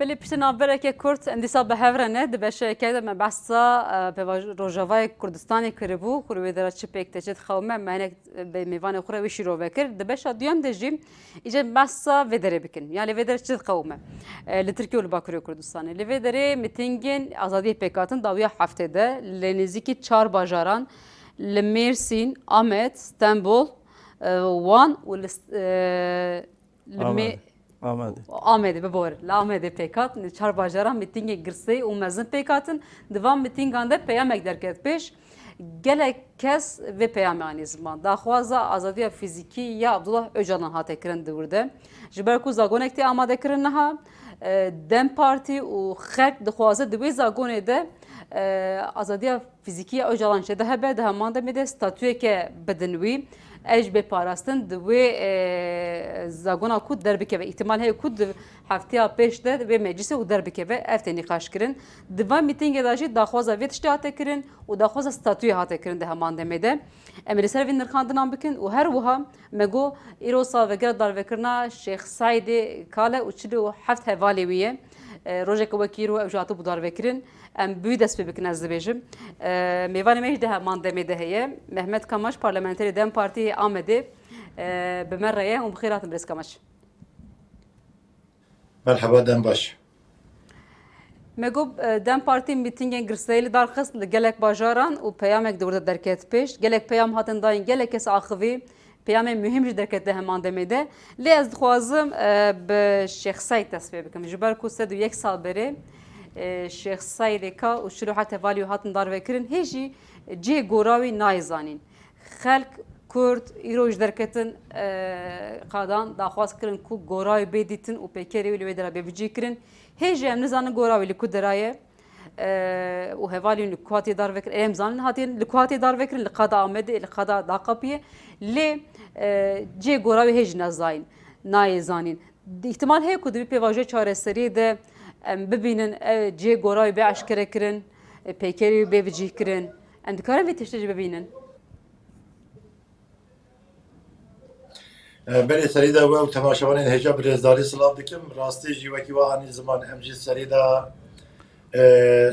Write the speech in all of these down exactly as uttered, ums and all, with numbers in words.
Belê piştî navbereke kurt em dîsa bi hev re ne, di beşeke de me behsa, e, pêvajo-, Rojavayê Kurdistanê kiribû, ku li wê dera çi pêk tê, çi dixew me, me hinek bi mêvanê xwe re wê şîrove kir. Di beşa duyem de jî îce behsa vê derê bikin. Ya li vê derê çi dixew me, e, li Tirkiye û li Bakurê Kurdistanê. Li vê derê mîtîngên azadiyê pêk hatin dawiya heftê de li nêzîkî çar bajaran, li Mêrsîn, Amed, Stenbol, e, Wan û li, e, li Mê-, Amedê. Amedê. Amedê, bibor. Li Amedê pêk hat. Çar bajaran mîtîngên girseyî û mezin pêk hatin. Di van mîtîngan de peyamek derket pêş. Gelek kes vê peyamê anî ziman. Daxwaza azadiya fîzîkî ya Abdullah Ocalan hate kirin di wir de. Ji ber ku zagonek tê amadekirin niha, e, DEM Partî û xelk dixwaze di wê zagonê de, e, azadiya fîzîkî ya Ocalan jê de hebe, di heman demê de statuyeke bidin wî. Ev jî bê parastin di wê, e, zagona ku derbikeve. Îhtimal heye ku di hefteya pêş de wê meclisê û derbikeve. Ev tê nîqaş kirin. Di van mîtîngê de jî daxwaza vê tiştê hate kirin û daxwaza statuyê hate kirin di heman demê de. Em ê li ser vê nirxandinan bikin û her wiha me got, îro salvegera darvekirina Şêx Seîdê Kale û çil û heft hevalê wî ye. E, rojeke wekî îro ew jî hatibû darvekirin. Em bi wî dest pê bikin, ez dibêjim. E, mêvanê me jî di heman demê de heye. Mehmet Kamaç, parlamenterê DEM Partiyê Amedê, e, bi me re ye. Hûn bi xêr hatin birêz Kamaç. Merheba, dem baş. Me got, e, DEM Partî mîtîngên girseyî li dar xist li gelek bajaran û peyamek di wir de derket pêş. Gelek peyam hatin dayîn, gelek kes axivî. Peyamên muhîm jî derket di heman demê de. Lê ez dixwazim, e, bi Şêx Seîd dest pê bikim. Ji ber ku sed û yek sal berê, e, Şêx Seîdê Ka û çil û heft hevalî wî hatin darvekirin, hê jî cihê gora wî nayê zanîn. Xelk Kurd îro ji derketin, e, qadan daxwaz kirin ku gora wî bê dîtin û peykerê wî li wê dera bê bicih kirin. Hê jî em nizanin gora wî li ku dera ye, e, û hevalên li ku hatiye darvekirin. Em zanin hatiye li ku hatiye darvekirin, li qada Amedê, li qada Daqapiyê. Lê, e, cihê gora wî hê jî nezayîn, nayê zanîn. Îhtimal heye ku di vî pêvajoya çareseriyê de em bibînin, e, cihê gora wî bê eşkerekirin, e, peykerê wî bê bicihkirin. Em dikarin vê tiştê jî bibînin? E, belê, serî de we û temaşevanên hêja bi rêzdarî silav dikim. Rastî jî wekî we anî ziman, em jî serî de, e,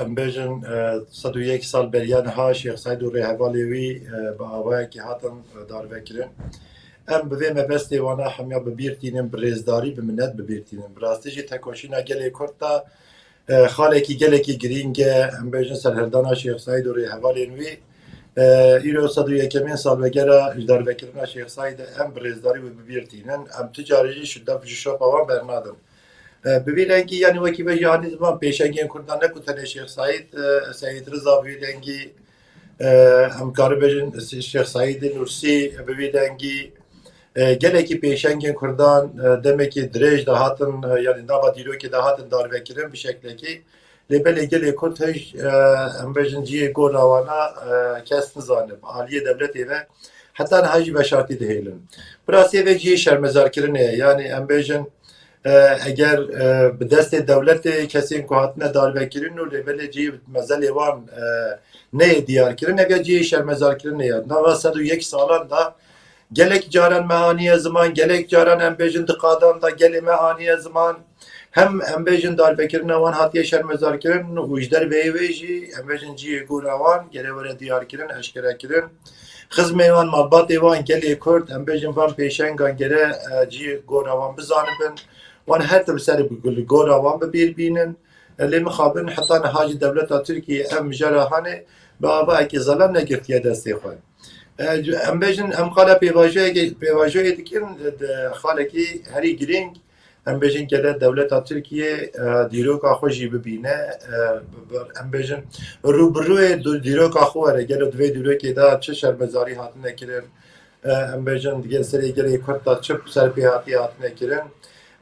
em bêjin, e, sed û yek sal beriya niha Şêx Seîd û rêhevalê wî, e, bi awayekî hatin, e, darvekirin. Em bi vê mebestê wana hemiya bi bîr tînin, bi rêzdarî, bi minet bi bîr tînin. Bi rastî jî tekoşîna gelê Kurd de, e, xalekî gelekî girîng e, em bêjin serhildana Şêx Seîd û rêhevalên wî. E, îro sed û yekemîn salvegera ji darvekirina Şêx Seîd e, em bi rêzdarî wê bi bîr tînin. Em tu carî jî şidef ji şopa wan bernadin. E, bi vî rengî, yanî wekî vê jî anî ziman, pêşengên Kurdan ne ku tenê Şêx Seîd, e, Seyîd Riza bi vî rengî, e, em karin bêjin Şêx Seîdê Nûrsî bi vî rengî, e, gelekî pêşengên Kurdan, e, demekî dirêj de hatin, e, yanî nava dîrokê de hatin darvekirin bi şeklekî. Lê belê gelê Kurd hej, e, em bêjin cihê gora wana, e, kes nizane. Bi aliyê dewletê ve heta niha jî veşartî dihêlin. Bi rastiyê ve cihê şermezarkirinê ye. Yanî em bêjin, e, eger, e, bi destê dewletê kesên ku hatine darvekirin û lê belê cihê mezelê wan, e, neyê diyarkirin, ev ya cihê şermezarkirinê ye. Nava sed û yek salan de gelek caran me aniye ziman, gelek caran em bêjin di qadan de gelê me aniye ziman. Hem em bêjin darbekirina wan hatiye şermezarkirin û ji derveyê wê jî em bêjin cihê gora wan gere were diyarkirin, eşkerekirin. Xizmê wan, malbatê wan, gelê Kurd, em bêjin van pêşengan gere, e, cihê gora wan bizanibin. Wan her tim ser bi gora wan bi bîr bînin. E, lê mixabin heta niha jî dewleta Tirkiyê ev mijara hanê bi avayekî zelal negirtiye destê xwe. E, em bêjin, em qala pêvajoyekê, pêvajoyê dikin, di xalekî herî girîng, em bêjin gere dewleta Tirkiyê, e, dîroka xwe jî bibîne, e, bi-, bi-, em bêjin rûbirûyê du-, dîroka xwe were, gelo di vê dîrokê de çi şermezarî hatine kirin, e, em bêjin digel serê gelê Kurd de çi serpêhatî hatine kirin,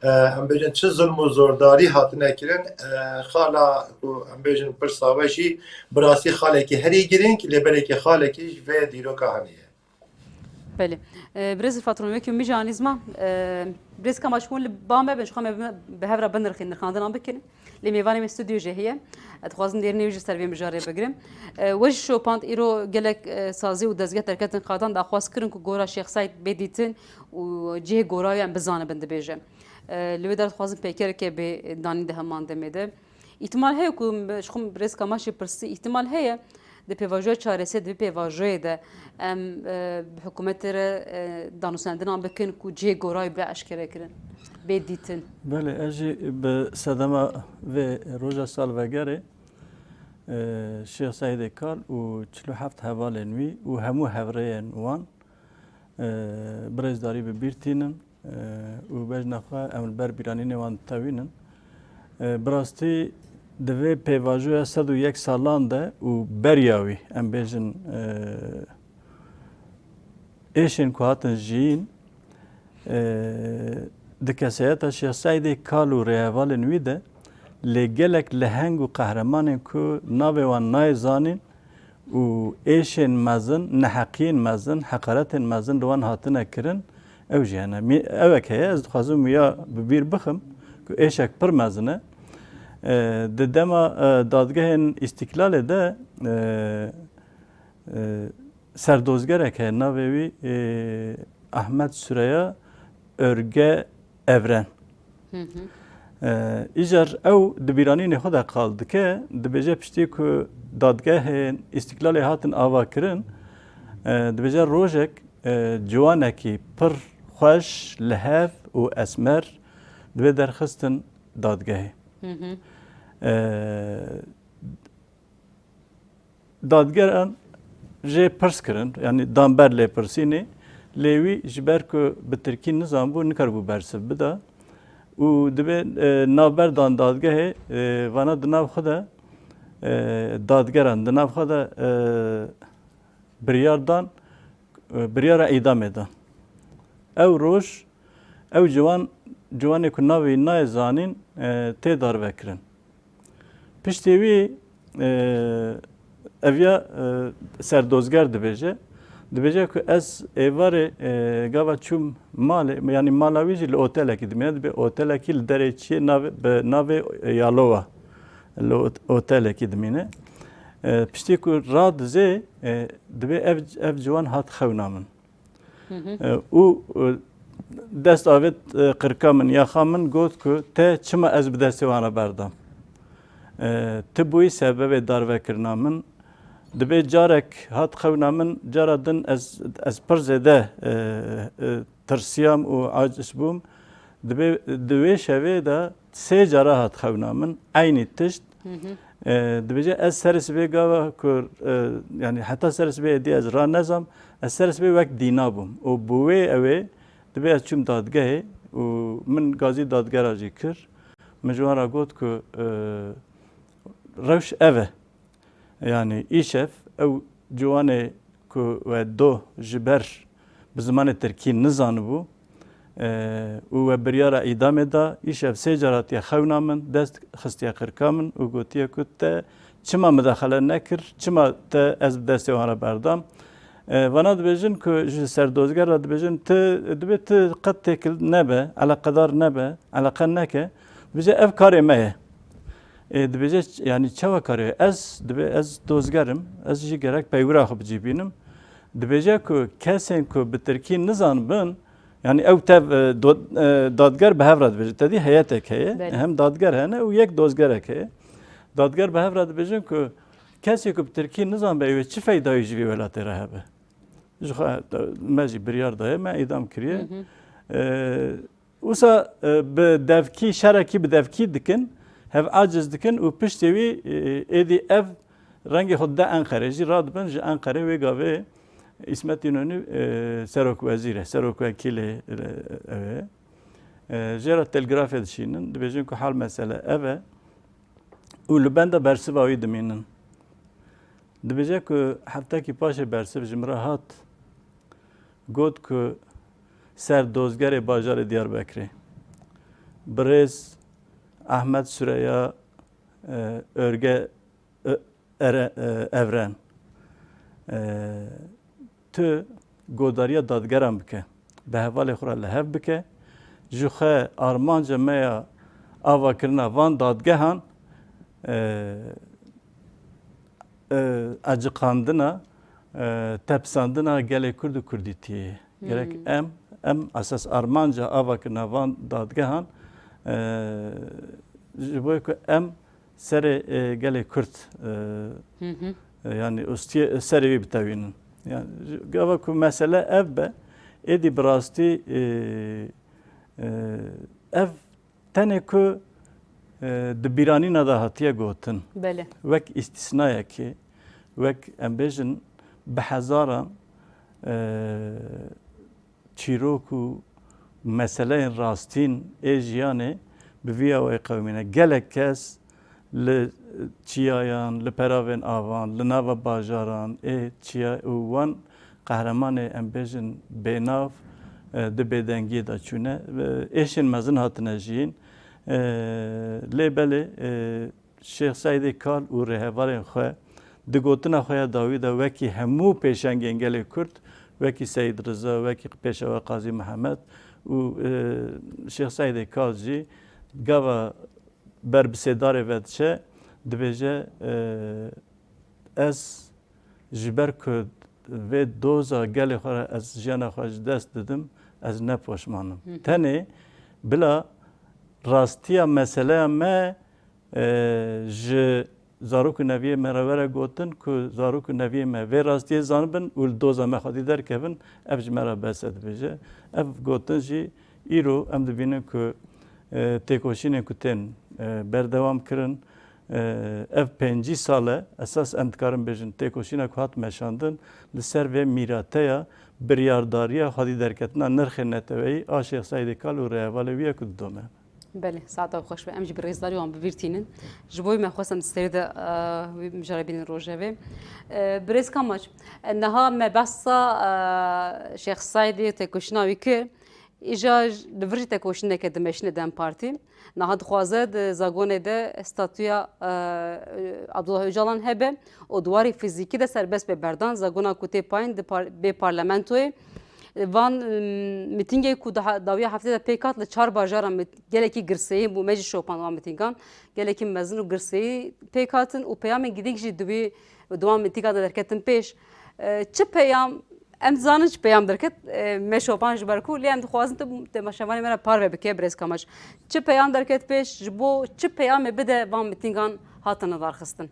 e, em bêjin çi zilm û zordarî hatine kirin, e, xala ku em bêjin pirsa we jî bi rastî xalekî herî girîng, lê belekî xalekî ji vê dîroka hene ye. Belê. E, birêz Fatron, wekî min jî anî ziman, e, birêz Kamaç hûn li ba me bin, ji xwe me bi, bi hev re binirxîn, nirxandinan bikin. Lê mêvanê me stûdyo jî heye. Ez dixwazim dêrînê wî jî ser vê mijarê bigirim. E, we jî şopand, îro gelek, e, sazî û dezgeh derketin qadan daxwaz kirin ku gora Şêx Seîd bê dîtin û cihê gora wî em bizanibin, dibêje. E, li wê der dixwazim peykereke bê danîn di heman demê de. Îhtimal heye ku me-, ji xwe birêz Kamaşê pirsî, îhtimal heye di pêvajoya çareser, di vê pêvajoyê de em, e, bi hikûmetê re, e, danûstendinan bikin ku cihê gorayî bê eşkerekirin, bê dîtin. Belê, ez jî bi sedema vê roja salvegerê, e, Şêx Seîdê Kal û çil û heft hevalên wî û hemû hevrêyên wan, e, birêzdarî bi bîr tînim. Û bejna xwe em li ber bîranînê wan ditewînin. Bi rastî di vê pêvajoya sed û yek salan de û beriya wî, em bêjin, êşên ku hatin jiyîn, di kesayeta Şêx Seîdê Kal û rêhevalên wî de lê gelek leheng û qehremanên ku navê wan nayê zanîn, û êşên mezin, neheqiyên mezin, heqaretên mezin li wan hatine kirin, ew jî hene. Mî-, ewek heye, ez dixwazim wiya bi bîr bixim ku êşek pir mezin e. E, di dema, e, dadgehên Îstîklalê de, e, e, serdozgerek heye, navê wî, e, Ahmet Süreya Örge Evren. Hı hı. E, îcar ew di bîranînê xwe de qal dike, dibêje piştî ku dadgehên Îstîklalê hatin avakirin, e, dibêje rojek, e, ciwanekî pir xweş, lihev û esmer divê derxistin dadgehê. Hı hı. E, Dadgeran jê pirs kirin, yanî dan ber lêpirsînê, lê wî ji ber ku bi tirkî nizanbû, nikaribû bersiv bida û dibê, e, navber dan dadgehê, e, vana di nav xwe de, e, dadgeran di nav xwe de, e, biryar dan, e, biryara îdamê dan. Ew roj ew ciwan, ciwanê ku navê wî nayê zanîn, e, tê darvekirin. Piştî wî, e, ev ya, e, serdozger dibêje. Dibêje ku ez êvarê, e, gava çûm malê, yanî mala wî jî li otelekî dimîne, dibê otelekî li derê çiyê navê, bi navê Yalova li ot-, otelekî dimîne. E, piştî ku radizê, e, dibê ev, ev ciwan hat xewna min. Hı hı. E, û, e, dest avêt, e, qirka min, yaxa min, got ku te çima ez bi destê wan re berdam? E, tu bûyî sebebê darvekirina min. Dibê carek hat xewna min, cara din ez, ez pir zêde, e, e, tirsiyam û aciz bûm. Dibê di wê şevê de sê cara hat xewna min, eynî tişt. Hı hı. E, dibêje ez serê sibê gava ku, e, yanî heta serê sibê êdî ez ranezam, ez serê sibê wek dîna bûm. Û bi wê ew ê, dibê ez çûm dadgehê û min gazî dadgera jî kir. Min ji wan re got ku, e, rewş ev e. Yanî îşev ew ciwanê ku we do ji ber bi zimanê tirkî nizanibû, e, û we biryara îdamê da, îşev sê car hatiye xewna min, dest xistiye qirka min û gotiye ku te çima midaxele nekir, çima te ez bi destê wan re berdam? E, vana dibêjin ku ji serdozger re dibêjin, tu, dibê tu qet têkil nebe, eleqedar nebe, eleqe neke. Dibêje ev karê me ye. Ê, dibêje, ç-, yanî çawa karê? Ez, dibê ez dozger im, ez jî gerek peywira xwe bi cî bînim. Dibêje ku kesên ku bi tirkî nizanibin, yanî ew tev, e, do-, e, dadger bi hev re dibêje. Te dî heyetek heye, Belê. Hem dadger hene û yek dozgerek heye. Dadger bi hev re dibêjin ku kesê ku bi tirkî nizanibe, wê çi feydayî ji vî welatê re hebe? Ji xwe, e, me jî biryar daye, me îdam kiriye. Hı hı. E, Wisa, e, bi devkî, şerekî bi devkî dikin, hev aciz dikin û piştê wî, e, êdî ev rengê xwe dide Enqerê. Jî radibin ji Enqerê wê gavê Îsmet Înonî, e, serokwezîr e, serokwekîlê, e, ew e. E, jê re telgrafê dişînin, dibêjin ku hal mesele ev e û li benda bersiva wî dimînin. Dibêje ku heftekî paşê bersiv ji min re hat, got ku ser dozgerê bajarê Diyarbekirê birêz Ahmet Süreya, e, Örge, e, Ere-, e, Evren, e, tu godariya dadgeran bike, bi hevalê xwe re li hev bike. Ji xwe armanca me ya avakirina van dadgehan, e, e, eciqandina, e, tepisandina gelê Kurd û Kurdîtiyê ye. Gerek Hmm. em em esas armanca avakirina van dadgehan, e, ji bo ku em serê, e, gelê Kurd, e, e, yanî û stiyê, serê wî bitewînin. Yani, gava ku mesele ev be, êdî bi rastî, e, e, ev tenê ku, e, di bîranîna de hatiye gotin. Belê. Wek îstîsnayekê, wek em bêjin bi hezaran, e, çîrok û meseleyên rastîn ê jiyanê bi vî awayî qewimîne. Gelek kes li çiyayan, li peravên avan, li nava bajaran ê çiya û wan qehremanê, em bêjin, bênav, e, di bêdengiyê de çûne. E, êşên mezin hatine jiyîn. E, lê belê, e, Şêx Seîdê Kal û rêhevalên xwe di gotina xwe ya dawî de wekî hemû pêşengên gelê Kurd, wekî Seyîd Riza, wekî Pêşewa Qazî Mihemed û, e, Şêx Seîdê Kal jî gava berbirsêdarê vediçe, dibêje, e, ez ji ber ku vê doza gelê xwe re ez jiyana xwe ji dest didim, ez ne poşman im. Hı hı. Tenê bila rastiya meseleya me, e, ji zarok û neviyê me re were gotin ku zarok û neviyê me vê rastiyê zanibin û li doza me xwedî derkevin, ev ji me re bes e, dibêje. Ev gotin jî îro em dibînin ku, e, têkoşînên ku tên, e, berdewam kirin, e, ev pêncî sal e, esas em dikarin bêjin, têkoşîna ku hat meşandin, li ser vê mîrateya biryardariya xwedî derketina nirxên neteweyî a Şêx Seîdê Kal û rêhevalê wî ye ku didome. Belê, saeta xweş be. Em jî bi rêzdarî wan bi bîr tînin. Ji bo wî me xwest em di serî de, e, wî mijarê bînin rojevê. E, birêz Kamaç, e, niha me behsa, e, Şêx Seîdê têkoşîna wî kir. Îja li vir jî têkoşîneke dimeşîne DEM Partî. Niha dixwaze di zagonê de statûya, e, Abdullah Ocalan hebe û di warê fîzîkî de serbest bê berdan. Zagona ku tê payîn di par-, bê parlamentoyê. Van, em, mîtîngê ku daha dawiya heftê de pêk hat li çar bajaran mit-, gelekî girseyî bû, me jî şopand wan mîtîngan. Gelekî mezin û girseyî pêk hatin û peyamên gidîk jî di wî, di wan mîtîngan de derketin pêş. E, çi peyam, em dizanin çi peyam derket, e, me şopand ji ber ku, lê em dixwazin tu temaşevanê me re parve bike, birêz Kamaç. Çi peyam derket pêş, ji bo çi peyamê bide van mîtîngan hatin lidarxistin?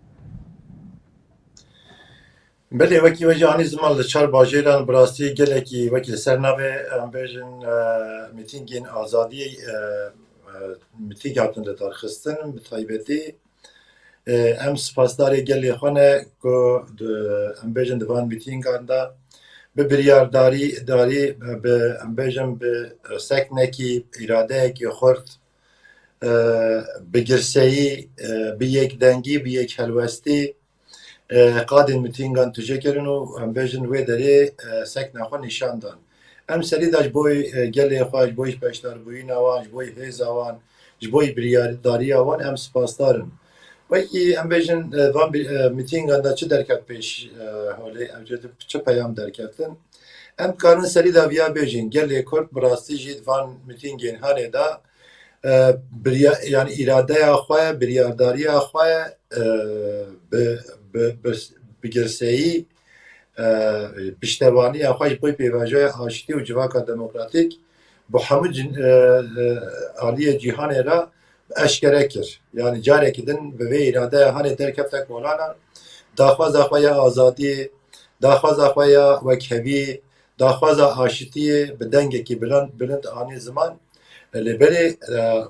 Belê, wekî we jî anî ziman, li çar bajêran bi rastî gelekî, wekî li ser navê, em bêjin, e, mîtîngên azadiyê, e, e, mîtîng hatin lidarxistin, bi taybetî, e, em spasdarê gelê xwe ne ku di, em bêjin, di van mîtîngan de bi biryardarî, darî, bi, em bêjin, bi seknekî, îradeyekî xurt, e, bi girseyî, e, bi yekdengî, bi yekhelwestî, e, qadên mîtîngan tije kirin û, em bêjin, wê derê, e, sekna xwe nîşan dan. Em serî de ji bo, e, gelê xwe, ji bo beşdarbûyîna wan, ji bo hêza wan, ji bo biryardariya wan em spasdar in. Wekî em bêjin, e, van bi-, e, mîtîngan de çi derket pêş, e, holê, ev çi peyam derketin? Em dikarin serî de viya bêjin, gelê Kurd bi rastî jî di van mîtîngên hanê de, e, birya-, yani îradeya xwe, biryardariya xwe, e, bi, bi, bi, bi girseyî, e, piştevaniya xwe ji bo pêvajoya aştî û civaka demokratîk bi hemû cin-, e, e, aliyê cîhanê re eşkere kir. Yani carekî din bi vê îradeya hanê derkefte kolanan, daxwaza xwe ya azadiyê, daxwaza xwe ya wekheviyê, daxwaza aşitiyê bi dengekî bilind, bilind anî ziman. Lê belê, e,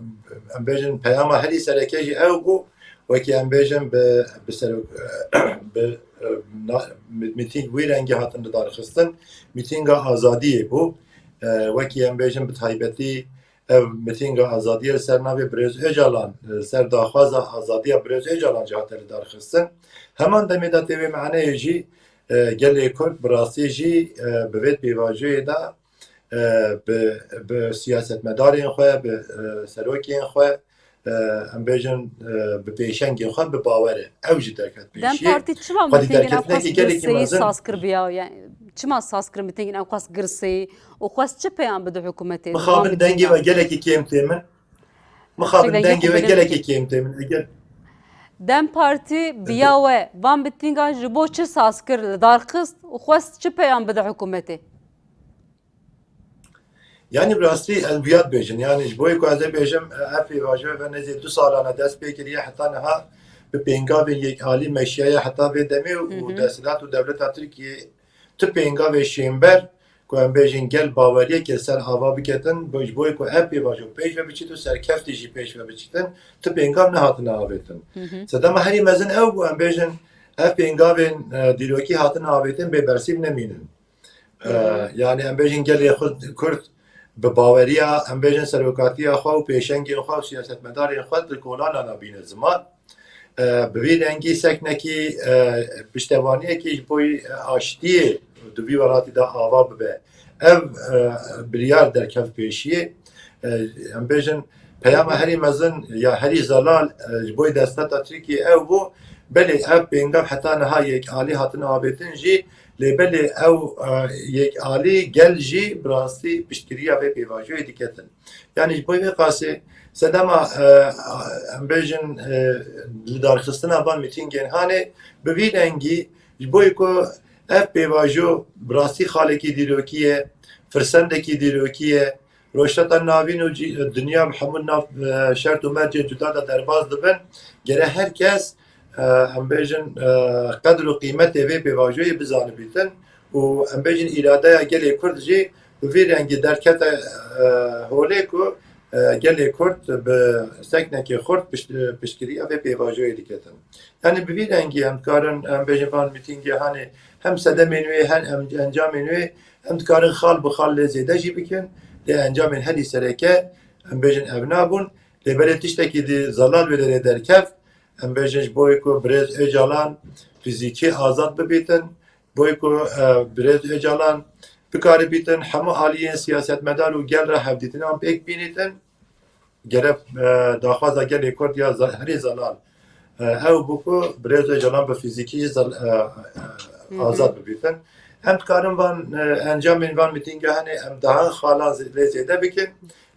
em bêjin peyama herî sereke jî ew bû, wekî em bêjin bi, bi serok-, bi, e, na-, mîtîng wî rengî hatin lidarxistin, mîtînga azadiyê bû. E, wekî em bêjin bi taybetî ev mîtînga azadiyê li ser navê Birêz Ocalan, li ser daxwaza azadiya Birêz Ocalan jî hate lidarxistin. Heman demê de tê wê maneyê jî, e, gelê Kurd bi rastî jî, e, bi vê pêvajoyê de, e, bi, bi siyasetmedarên xwe, bi, e, serokên xwe, e, em bêjin, e, bi pêşengên xwe bi bawer e. Ew jî derket pêşiyê. DEM Partî çima mîtîngên ew qas girseyî saz kir biya? Yani, çima saz kir mîtîngên ew qas girseyî û xwest çi peyam bide hikûmetê? Mixabin dengê we gelekî kêm tê min. Mixabin dengê we gelekî kêm tê min. Eger DEM Partî biya we van mîtîngan ji bo çi saz kir, li dar xist û xwest çi peyam bide hikûmetê? Yanî bi rastî ez viya dibêjim. Yanî ji bo ku ez ê bêjim, ev pêvajoya ve nêzî du salane dest pê kiriye, heta niha bi pêngavên yekalî meşiyaye heta vê demê û desthilat û dewleta Tirkiyê tu pêngavê şênber ku em bêjin gel baweriyekê ser ava biketin, bo-, ji bo ku ev pêvajo pêş ve biçît û serkeftî jî pêş ve biçîtin, tu pêngav nehatine avêtin. Sedema herî mezin ew bû, em bêjin ev pêngavên, e, dîrokî hatine avêtin bê bersîv nemînin. E, yanî em bêjin gelê xwe Kurd bi baweriya, em bêjin serokatiya xwe û pêşengên xwe û siyasetmedarên xwe di kolanan de bîne ziman. E, bi vî rengî seknekî, e, piştevaniyekî ji bo, e, aştiyê di vî welatî de ava bibe. Ev, e, biryar derkev pêşiyê. E, em bêjin peyama herî mezin ya herî zelal, e, ji bo desteta Tirkiyê ew bû, belê ev pêngav heta niha yekalî hatin avêtin jî, lê belê ew, e, yekalî gel jî bi rastî piştgiriya vê pêvajoyê diketin. Yanî ji bo vê qasê sedema, e, em bêjin, e, lidarxistina van mîtîngên hanê bi vî rengî ji bo ku ev pêvajo bi rastî xalekî dîrokî ye, firsendekî dîrokî ye, Rojhilata Navîn û cî-, dinya bi hemû nav, e, şert û mercên cuda de derbas dibin. Gere her kes, e, em bêjin, e, qedr û qîmetê vê pêvajoyê bizanibîtin û em bêjin îradeya gelê Kurd jî bi vî rengî derkete, e, holê ku, e, gelê Kurd bi seknekê xurt pişt-, piştgiriya vê pêvajoyê diketin. Yanî bi vî rengî em dikarin, em bêjin van mîtîngê hanê hem sedemên wê hem em-, encamên wê em dikarin xal bi xal lê zêde jî bikin. Lê encamên herî sereke em bêjin ev nabûn. Lê belê tiştekî di zelal wê derê derkev, em bêjin ji bo ku birêz Ocalan fîzîkî azad bibîtin, bo ku, e, birêz Ocalan bikaribîtin hemû aliyên siyasetmedar û gel re hevdîtinan pêk bînîtin. Gere, e, daxwaza gelê Kurd ya ze-, herî zelal, e, ew bû ku birêz Ocalan bi fîzîkî jî zel-, e, e, azad bibîtin. Em dikarin van, e, encamên van mîtînga hene em daha xalan zê-, lê zêde bikin.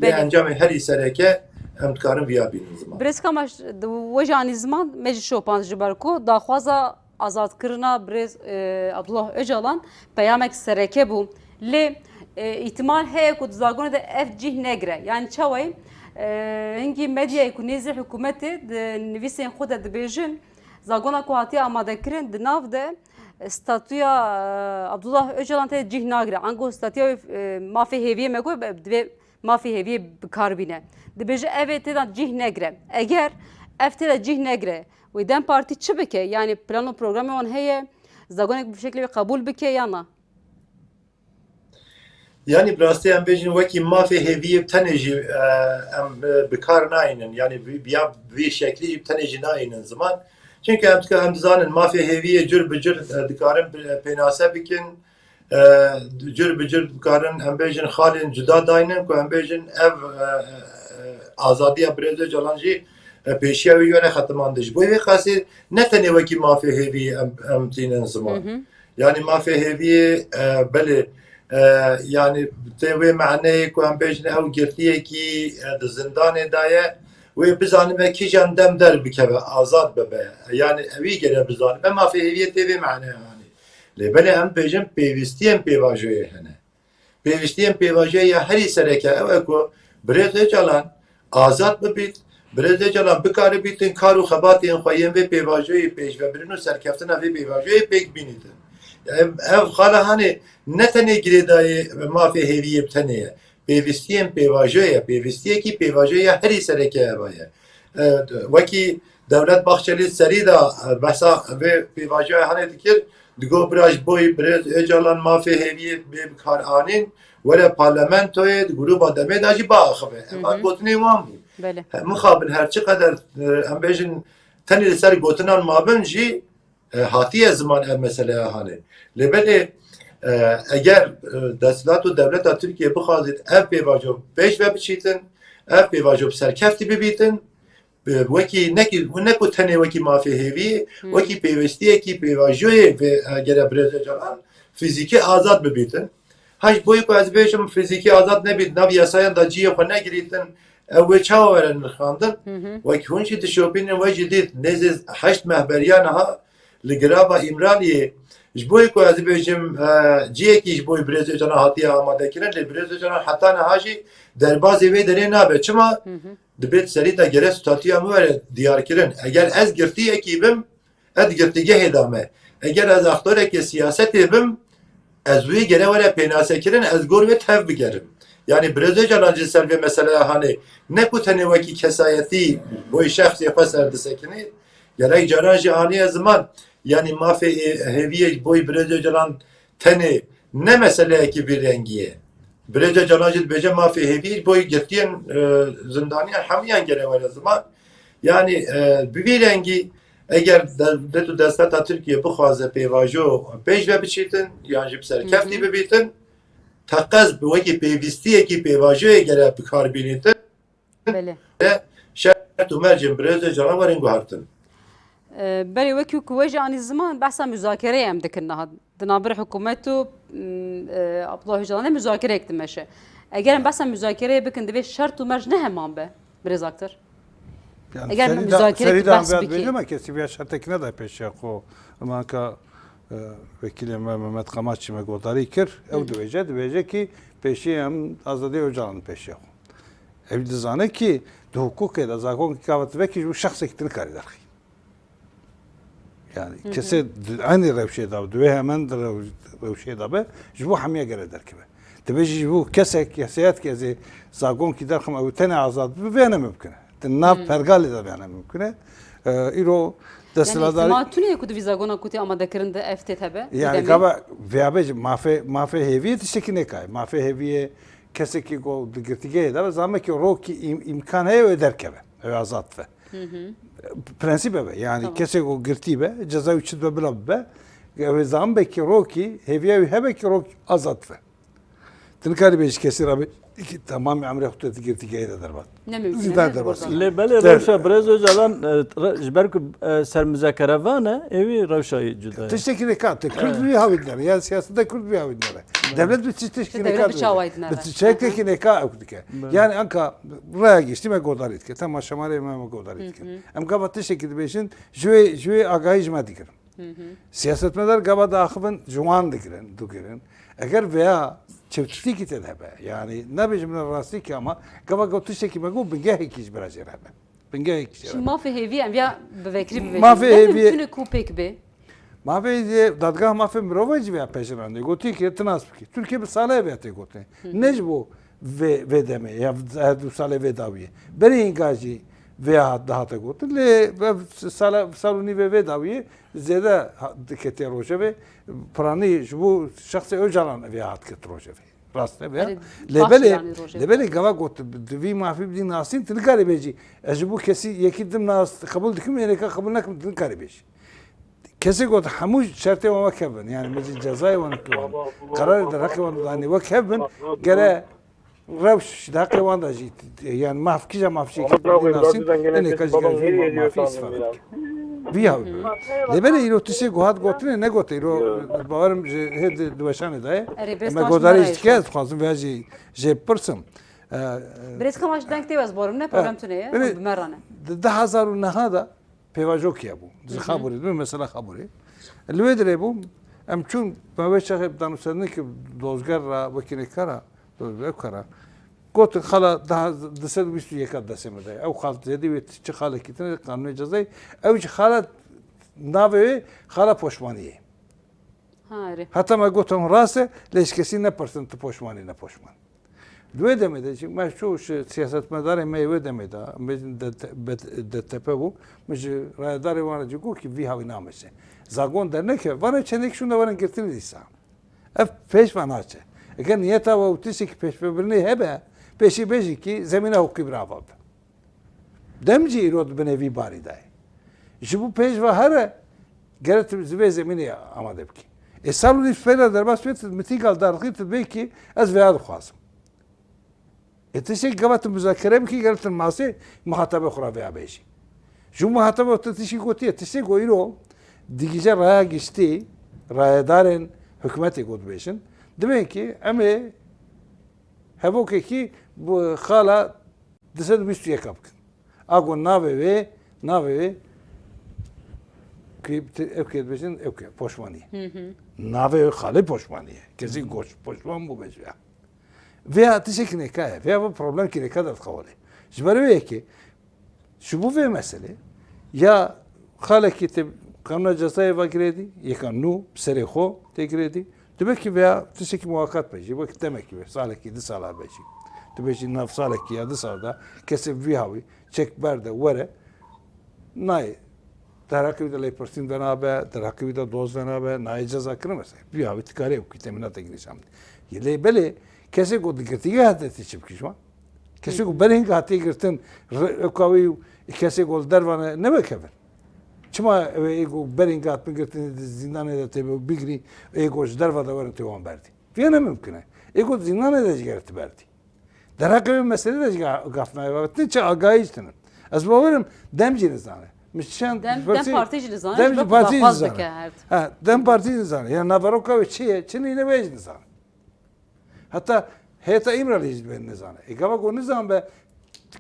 Lê encamên herî sereke em dikarin viya bînin ziman. Birêz Kamaş, di we jî anî ziman, me jî şopand ji ber ku daxwaza azadkirina birêz, e, Abdullah Ocalan peyamek sereke bû. Lê, e, îhtimal heye ku di zagonê de ev cih negire. Yanî çawayî, e, hingî medyayê ku nêzî hikûmetê di nivîsên xwe de dibêjin, zagona ku hatiye amadekirin di nav de, e, statûya, e, Abdullah Ocalan tê cih nagire. Ango statûya wê, e, mafê hêviyê me got, be-, divê mafê hêviyê bi kar bîne. Dibêje ev ê tê de cih negire. Eger ev tê de cih negire, wê DEM Partî çi bike? Yanî plan û programê wan heye, zagonek bi şeklê wê qebûl bike ya na? Yanî bi rastî em bêjin wekî mafê hêviyê bi tenê jî, e, em, e, bi kar nayînin. Yanî bi, bi ya vî şeklî jî bi tenê jî nayînin ziman. Çunke em, em dizanin mafê hêviyê cur bi cur, e, dikarin bi, e, pênase bikin. E, cur bi cur dikarin em bêjin xalên cuda daynin ku em bêjin ev, e, e, azadiya birêz Ocalan jî, e, pêşiya wî were xetimandin. Ji bo vê qasê ne tenê wekî mafê hêviyê em, em tînin ziman. Yanî mafê hêviyê, e, belê, e, yanî tê wê maneyê ku em bêjin ew girtiyekî, e, di zindanê de ye, wê bizanibe kîjan dem derbikeve, azad bibe. Yanî ewî gere bizanibe, mafê hêviyê tê vê maneyê hanê. Lê belê em bêjin pêwîstiyên pêvajoyê hene. Pêwîstiyên pêvajoyê ya herî sereke ew e ku birêz Ocalan azad bibît, birêz Ocalan bikaribîtin kar û xebatên xwe yên vê pêvajoyê pêşvebirin û serkeftina vê pêvajoyê pêk bînîtin. Ev, ev xala hanê ne tenê girêdayî mafê hêviyê bi tenê ye. Pêwîstiyên pêvajoyê ye, pêwîstiyekî pêvajoyê ya herî sereke eva ye. E, wekî Dewlet Bahçelî serî de, e, behsa vê pêvajoya hanê dikir, digot bira ji bo birêz Ocalan mafê hêviyê bê bi kar anîn, were parlamentoyê di grûba demê de jî biaxive. Ev gotinê wan bû. Belê. He, mixabin her çi qeder, e, em bêjin tenê li ser gotinan mabin jî, e, hatiye ziman ev meseleya hanê. Lê belê, e, eger, e, desthilat û dewleta Tirkiye bixwazît ev pêvajo pêş ve biçîtin, ev pêvajo bi serkeftî bibîtin, e, wekî nekî, ne ku tenê wekî mafê hêviyê, wekî pêwestiyekî pêvajoyê vê, e, gere birêz Ocalan fîzîkî azad bibîtin. Ha ji bo ku ez bêjim fîzîkî azad nebît, nav yasayan da cihê xwe negirîtin, ew wê çawa were nirxandin? Wekî hûn jî dişopînin we jî dît, nêzê heşt meh beriya niha li girava Îmraliyê Ji bo ku ez bêjim, e, cihekî ji bo Birêz Ocalan hatiye amade kirin, lê Birêz Ocalan heta niha jî derbazê vê derê nabe. Çima? Dibê di serî de gere statûya min were diyarkirin. Eger ez girtiyekî bim, ez girtîgehê de me. Eger ez aktorekê siyasetê bim, ez wê gere were pênasekirin, ez gor wê tev bigerim. Yanî Birêz Ocalan jî ser vê meseleya hanê ne ku tenê wekî kesayetî boy şexsê xwe ser disekinê, gelek caran jî aniye ziman, yanî mafê ê-, hêviyê ji boy Birêz Ocalan tenê ne meseleyekî vî rengî ye. Birêz Ocalan jî dibêje mafê hêviyê ji boy girtiyên, e, zindaniyan hemûyan gere were ziman. Yanî, e, bi vî rengî eger dewlet û desteta Tirkiye bixwaze pêvajo pêş ve biçîtin yan jî bi serkeftî bibîtin, teqez bi wekî pêvîstiyekî pêvajoyê gere bi kar bînîtin. Belê. Şert û mercên Birêz Ocalan werin guhertin. E, belê, wekî ku we jî anî ziman, behsa muzakereyê em dikin niha. Di navbera hikûmet û, m, e, Abdullah Ocalanê muzakereyek dimeşe. Eger em behsa muzakereyê bikin, divê şert û merc ne heman be, Birêz Aktar? Yani Eger me serî de, muzakere serî ki de em behs vê bikî. Dibêjin, me kesî vê şertekî neda pêşiya xwe. Emanka, e, wekîlê me Mehmet Qamaçî me guhdarî kir. Ew Hı hı. dibêje, dibêje ki pêşî em azadî Ocalan pêşiya xwe. Ew dizane ki di hukukê de zakon ki kavet vekî ji bo şexsekî tu nikarî derxî. Yani Hı hı. kesê di eynî rewşê de, di wê hemen di rew-, rewşê de be, ji bo hemiye gere derkeve. Dibêjî ji bo kesek, kesayet ki ez ê zagonkî derxim ew tenê azad bibe, vê ne mimkun e. Di nav Hmm. pergalê de vê ne mimkun e. E, îro Yani desthilatdarî ihtimal tune ye ku di vî zagona ku tê amadekirin de ev tê hebe, Yani deme? gava vêya be jî mafê, mafê hêviyê tiştekî nêkayê. Mafê hêviyê kesekî ku di girtîgehê de be, zame ki rokî im-, îmkan heye wê derkeve. Ew azad be. Hı hı. Prensîp ev e. Yani Tamam. kesê ku girtî be, ceza wî çi dibe bila bibe. Ew ê zame ki rokî, hêviya wî hebe ki rokî azad be. Tu nikarî bêjî kesî re bê ki temamê emrê xwe tu di girtîgehê de derbat. Ne mümkün e, Zîdan ne derbat. Lê belê Ter- rewşa Birêz Ocalan, e, re-, ji ber ku, e, ser muzakere van e, ê wî rewşa wî cuda ye. Tiştekî nêka, tu Kurd Evet. vî hawî dinere. Ya siyasete Kurd vî hawî dinere. Devlet bi tiştekî Devlet nêka bi çawa dinere. Bi tiştekî nêka ew dike. Evet. Yani anka raya giştî me godarî dike. Tema şemarê me, me godarî dike. Hı hı. Em gava tiştekî dibêjin, ji wê, ji wê agahî ji me digirin. Hı hı. Siyasetmedar gava diaxivin ji wan digirin, digirin. Eger veya çewtitîkî te de hebe, yani nabêjim ne rastî ki ama gava got tiştekî me got bingehekî ji bira jê re hebe. Bingehekî jê re Şimdi hebe. mafê hêvî em ya bi vekirî bibêjin. Mafê Ne hêvî mümkün e ku pêk bê? Mafê hêvî dadgah mafê mirovê jî veya pejirandê. Gotiye ki tu nas bikî. Türkiye bi sale veya tê gotinê. Hı hı. Ne ji bo vê, vê demê ya her du salê vê dawiyê. Berê hînga jî vê hat, dihate gotin. Lê ev sala, sal û nîvê vê dawiyê zêde ha-, diketiye rojevê. Piranî ji bo şexsê Ocalan vê hat ket rojevê. Rast e vê. Erê, Lê baş belê, yani rojevê. lê belê gava got, di vî mafî bidî nasîn, tu nikarî bêjî. Ez ji bo kesî yekî dim nas qebûl dikim, êrêka qebûl nekim, tu nikarî bêjî. Kesê got hemû şertê wan wek hev bin. Yani min jî cezayê wan ki wan. Qerarê derheqê wan danî wek hev bin. Gere rewş, ji deqê wan de jî, yani maf, kîja maf jî ki nasîn, enê ka ji gel jî ma-, mafî îstifa bike. Vî hawî bike. Lê belê îro tiştê ku hat gotinê negote, îro bawerim ji hê di, di weşanê de ye. Erê, Em godarî jî dike, ez dixwazim vêya jî jê bipirsim. E, Birêz Kamaş deng tê ez bawerim ne, e, problem tune ye, belê, bi me re ne. Di du hezar û neh de pêvajokiye bû. Ji Hı hı. Xaburê, dibê mesela Xaburê. Li wê dirê bû, em çûn, me wê çaxê bi danûsendinekî dozger re, wekî nêkara, dozger ev kara. Gotin xala daha du sed û bîst û yek destê me de ye. Ew xal zêdî wê çi xalekî tine, qanûnê cezayê. Ew jî xala navê wê xala poşmaniyê. Ha, erê. Heta me gotin rast e, lê ji kesî nepirsin tu poşman î, ne poşman. Di wê demê de jî me çoğu şi-, siyasetmedarê me yê wê demê de, em bêjin D T, bet-, D T P bû, min ji rayedarê wan re jî got ki vî hawî nameşe. Zagon derneke, vana çendek şûnde werin girtin dîsa. Ev pêş ve naçe. Eger niyeta we û tiştekî pêşvebirinê hebe, pêşî bêjî ki zemîna hukukî bi nav ve be. Dem jî îro di binê vî barî de ye. Ji bo pêş ve here, gere tu ji vê zemînê amade bikî. Ê sal û nîv peyda derbas bê, tu mitîgal darixî, tu bê ki ez vêya dixwazim. Ê tiştê gava tu muzakere bikî, gere tu masê muhatebe xwe re vêya bêjî. Ji bo muhatebe tu tiştî gotiye, tiştê ku îro digije raya giştî, rayedarên hikûmetê ku dibêjin, dibên ki em ê hevokekî bi xala du sed û bîst û yek bikin. A ku navê wê, navê wê, ku te-, ew kê dibêjin, ew kê, poşmanî. Hı hı. Navê wê xalê poşmanî ye. Kesî goş poşman bû be ji ya. Vêya tiştekî nêka ye. Vêya vê problemkî nêka derdixewelê. Ji ber wê yekê, ji bo vê meselê, ya xalekî tê qanûna cezayê ve girêdî, yeka nû bi serê xwe tê girêdî. Tu belkî vêya tiştekî muwaqat be jî, wek demekî be, salekî, du sala be jî. Tu bêjî nav salekî ya du sal de kesê vî hawî çek berde were, nayê. Derheqê wî de lêpirsîn venabe, derheqê wî de doz venabe, nayê ceza kirin mesela. Vî hawî tu karê wekî temînateke nîşan bidî. Yê lê belê kesê ku di girtîgehê de tê çi bikî ji wan? Kesê ku berê hingê hatiye girtin, re-, ewka wî û kesê ku li derva ne, ne wek hev in. Çima ew ê ku berê hingê hatibin girtin di zîndanê de tê bigirî, ê ku ji derva de werin tê wan berdî? Vê ne mimkun e. Ê ku di zîndanê de jî gere tu berdî. Derheqê wê meselê de jî ga-, gaf nayê. Babetin çi agahî jî tinin. Ez bawerim dem jî nizane. Min çend Dem, Dem pirsî-, Partî jî nizane, Dem ji jî ber ku Partî jî daxwaz nizane. Dike her tim. Ha, Dem Partî jî nizane. Ya naveroka wê çi ye, çi nîne wê jî nizane. Heta heyeta Îmralî jî dibên nizane. Ê gava ku nizan be,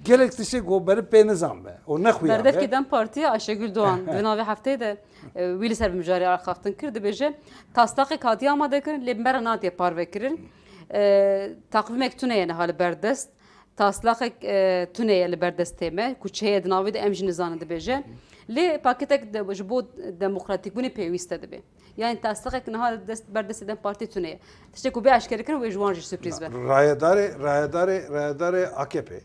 gelek tiştê ku berî pê nizan be. O nexuya be. Berdevkî Dem Partiyê Ayşegül Doğan di navê hefteyê de, e, wî li ser bi mijarê axaftin kir, dibêje, taslaqek hatiye amade kirin, lê bi me re natiye parve kirin. E, taqvîmek tune ye niha li ber dest. Taslaqek, e, tune ye li ber destê me, ku çi heye di navê de em jî nizanin dibêje. Lê paketek de, ji bo demokratîkbûnê pêwîst e dibê. Yani taslaqek niha dest, ber destê Dem Partî tune ye. Tiştê ku bê eşkerekirin wê ji wan jî sürprîz be. Rayedarê, rayedarê, rayedarê A K P.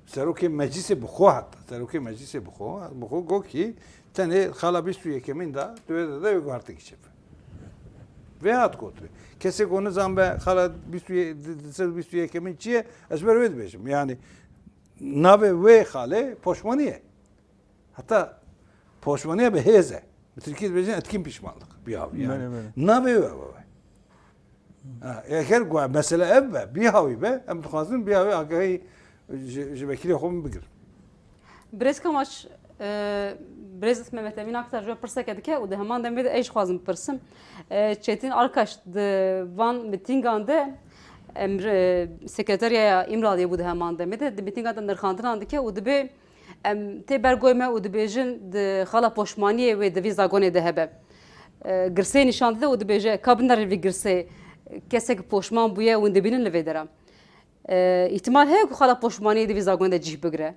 Serokê meclisê bi xwe hat. Serokê meclisê bi xwe, bi xwe got ki tenê xala bîst û yekemîn de, tu wê de, de wê guhertekî çêbe. Vê hat gotin. Kesê ku nizan be xala bîst û yek, di, di ser bîst û yekemîn çi ye? Ez ber wê dibêjim. Yani navê wê xalê poşmanî ye. Heta poşmaniya bi hêz e. Bi tirkî dibêjin etkin pişmanlık. Biyav yani. Belê, belê. Navê wê ev e. Ha, eger ku mesele ev be, bî hawî be, em dixwazin bî hawî agahî ji, ji vekîlê xwe min bigirin. Birêz Kamaç, e, birêz Mehmet Emîn Aktar ji we pirseke dike û di heman demê de ez jî dixwazim bipirsim. E, Çetin Arkaş di van mitîngan de, em, e, sekreteriyaya Îmraliyê bû di heman demê de, di mitîngan de nirxandinan dike û dibê Em tê ber goy me û dibêjin di xala poşmaniyê wê di vî zagonê de hebe. E, girseyê nîşan dide û dibêje, ka binerin vî girseyê, kesek poşman bûye hûn dibînin li vê dera. E, îhtimal heye ku xala poşmaniyê di vî zagonê de cih bigire.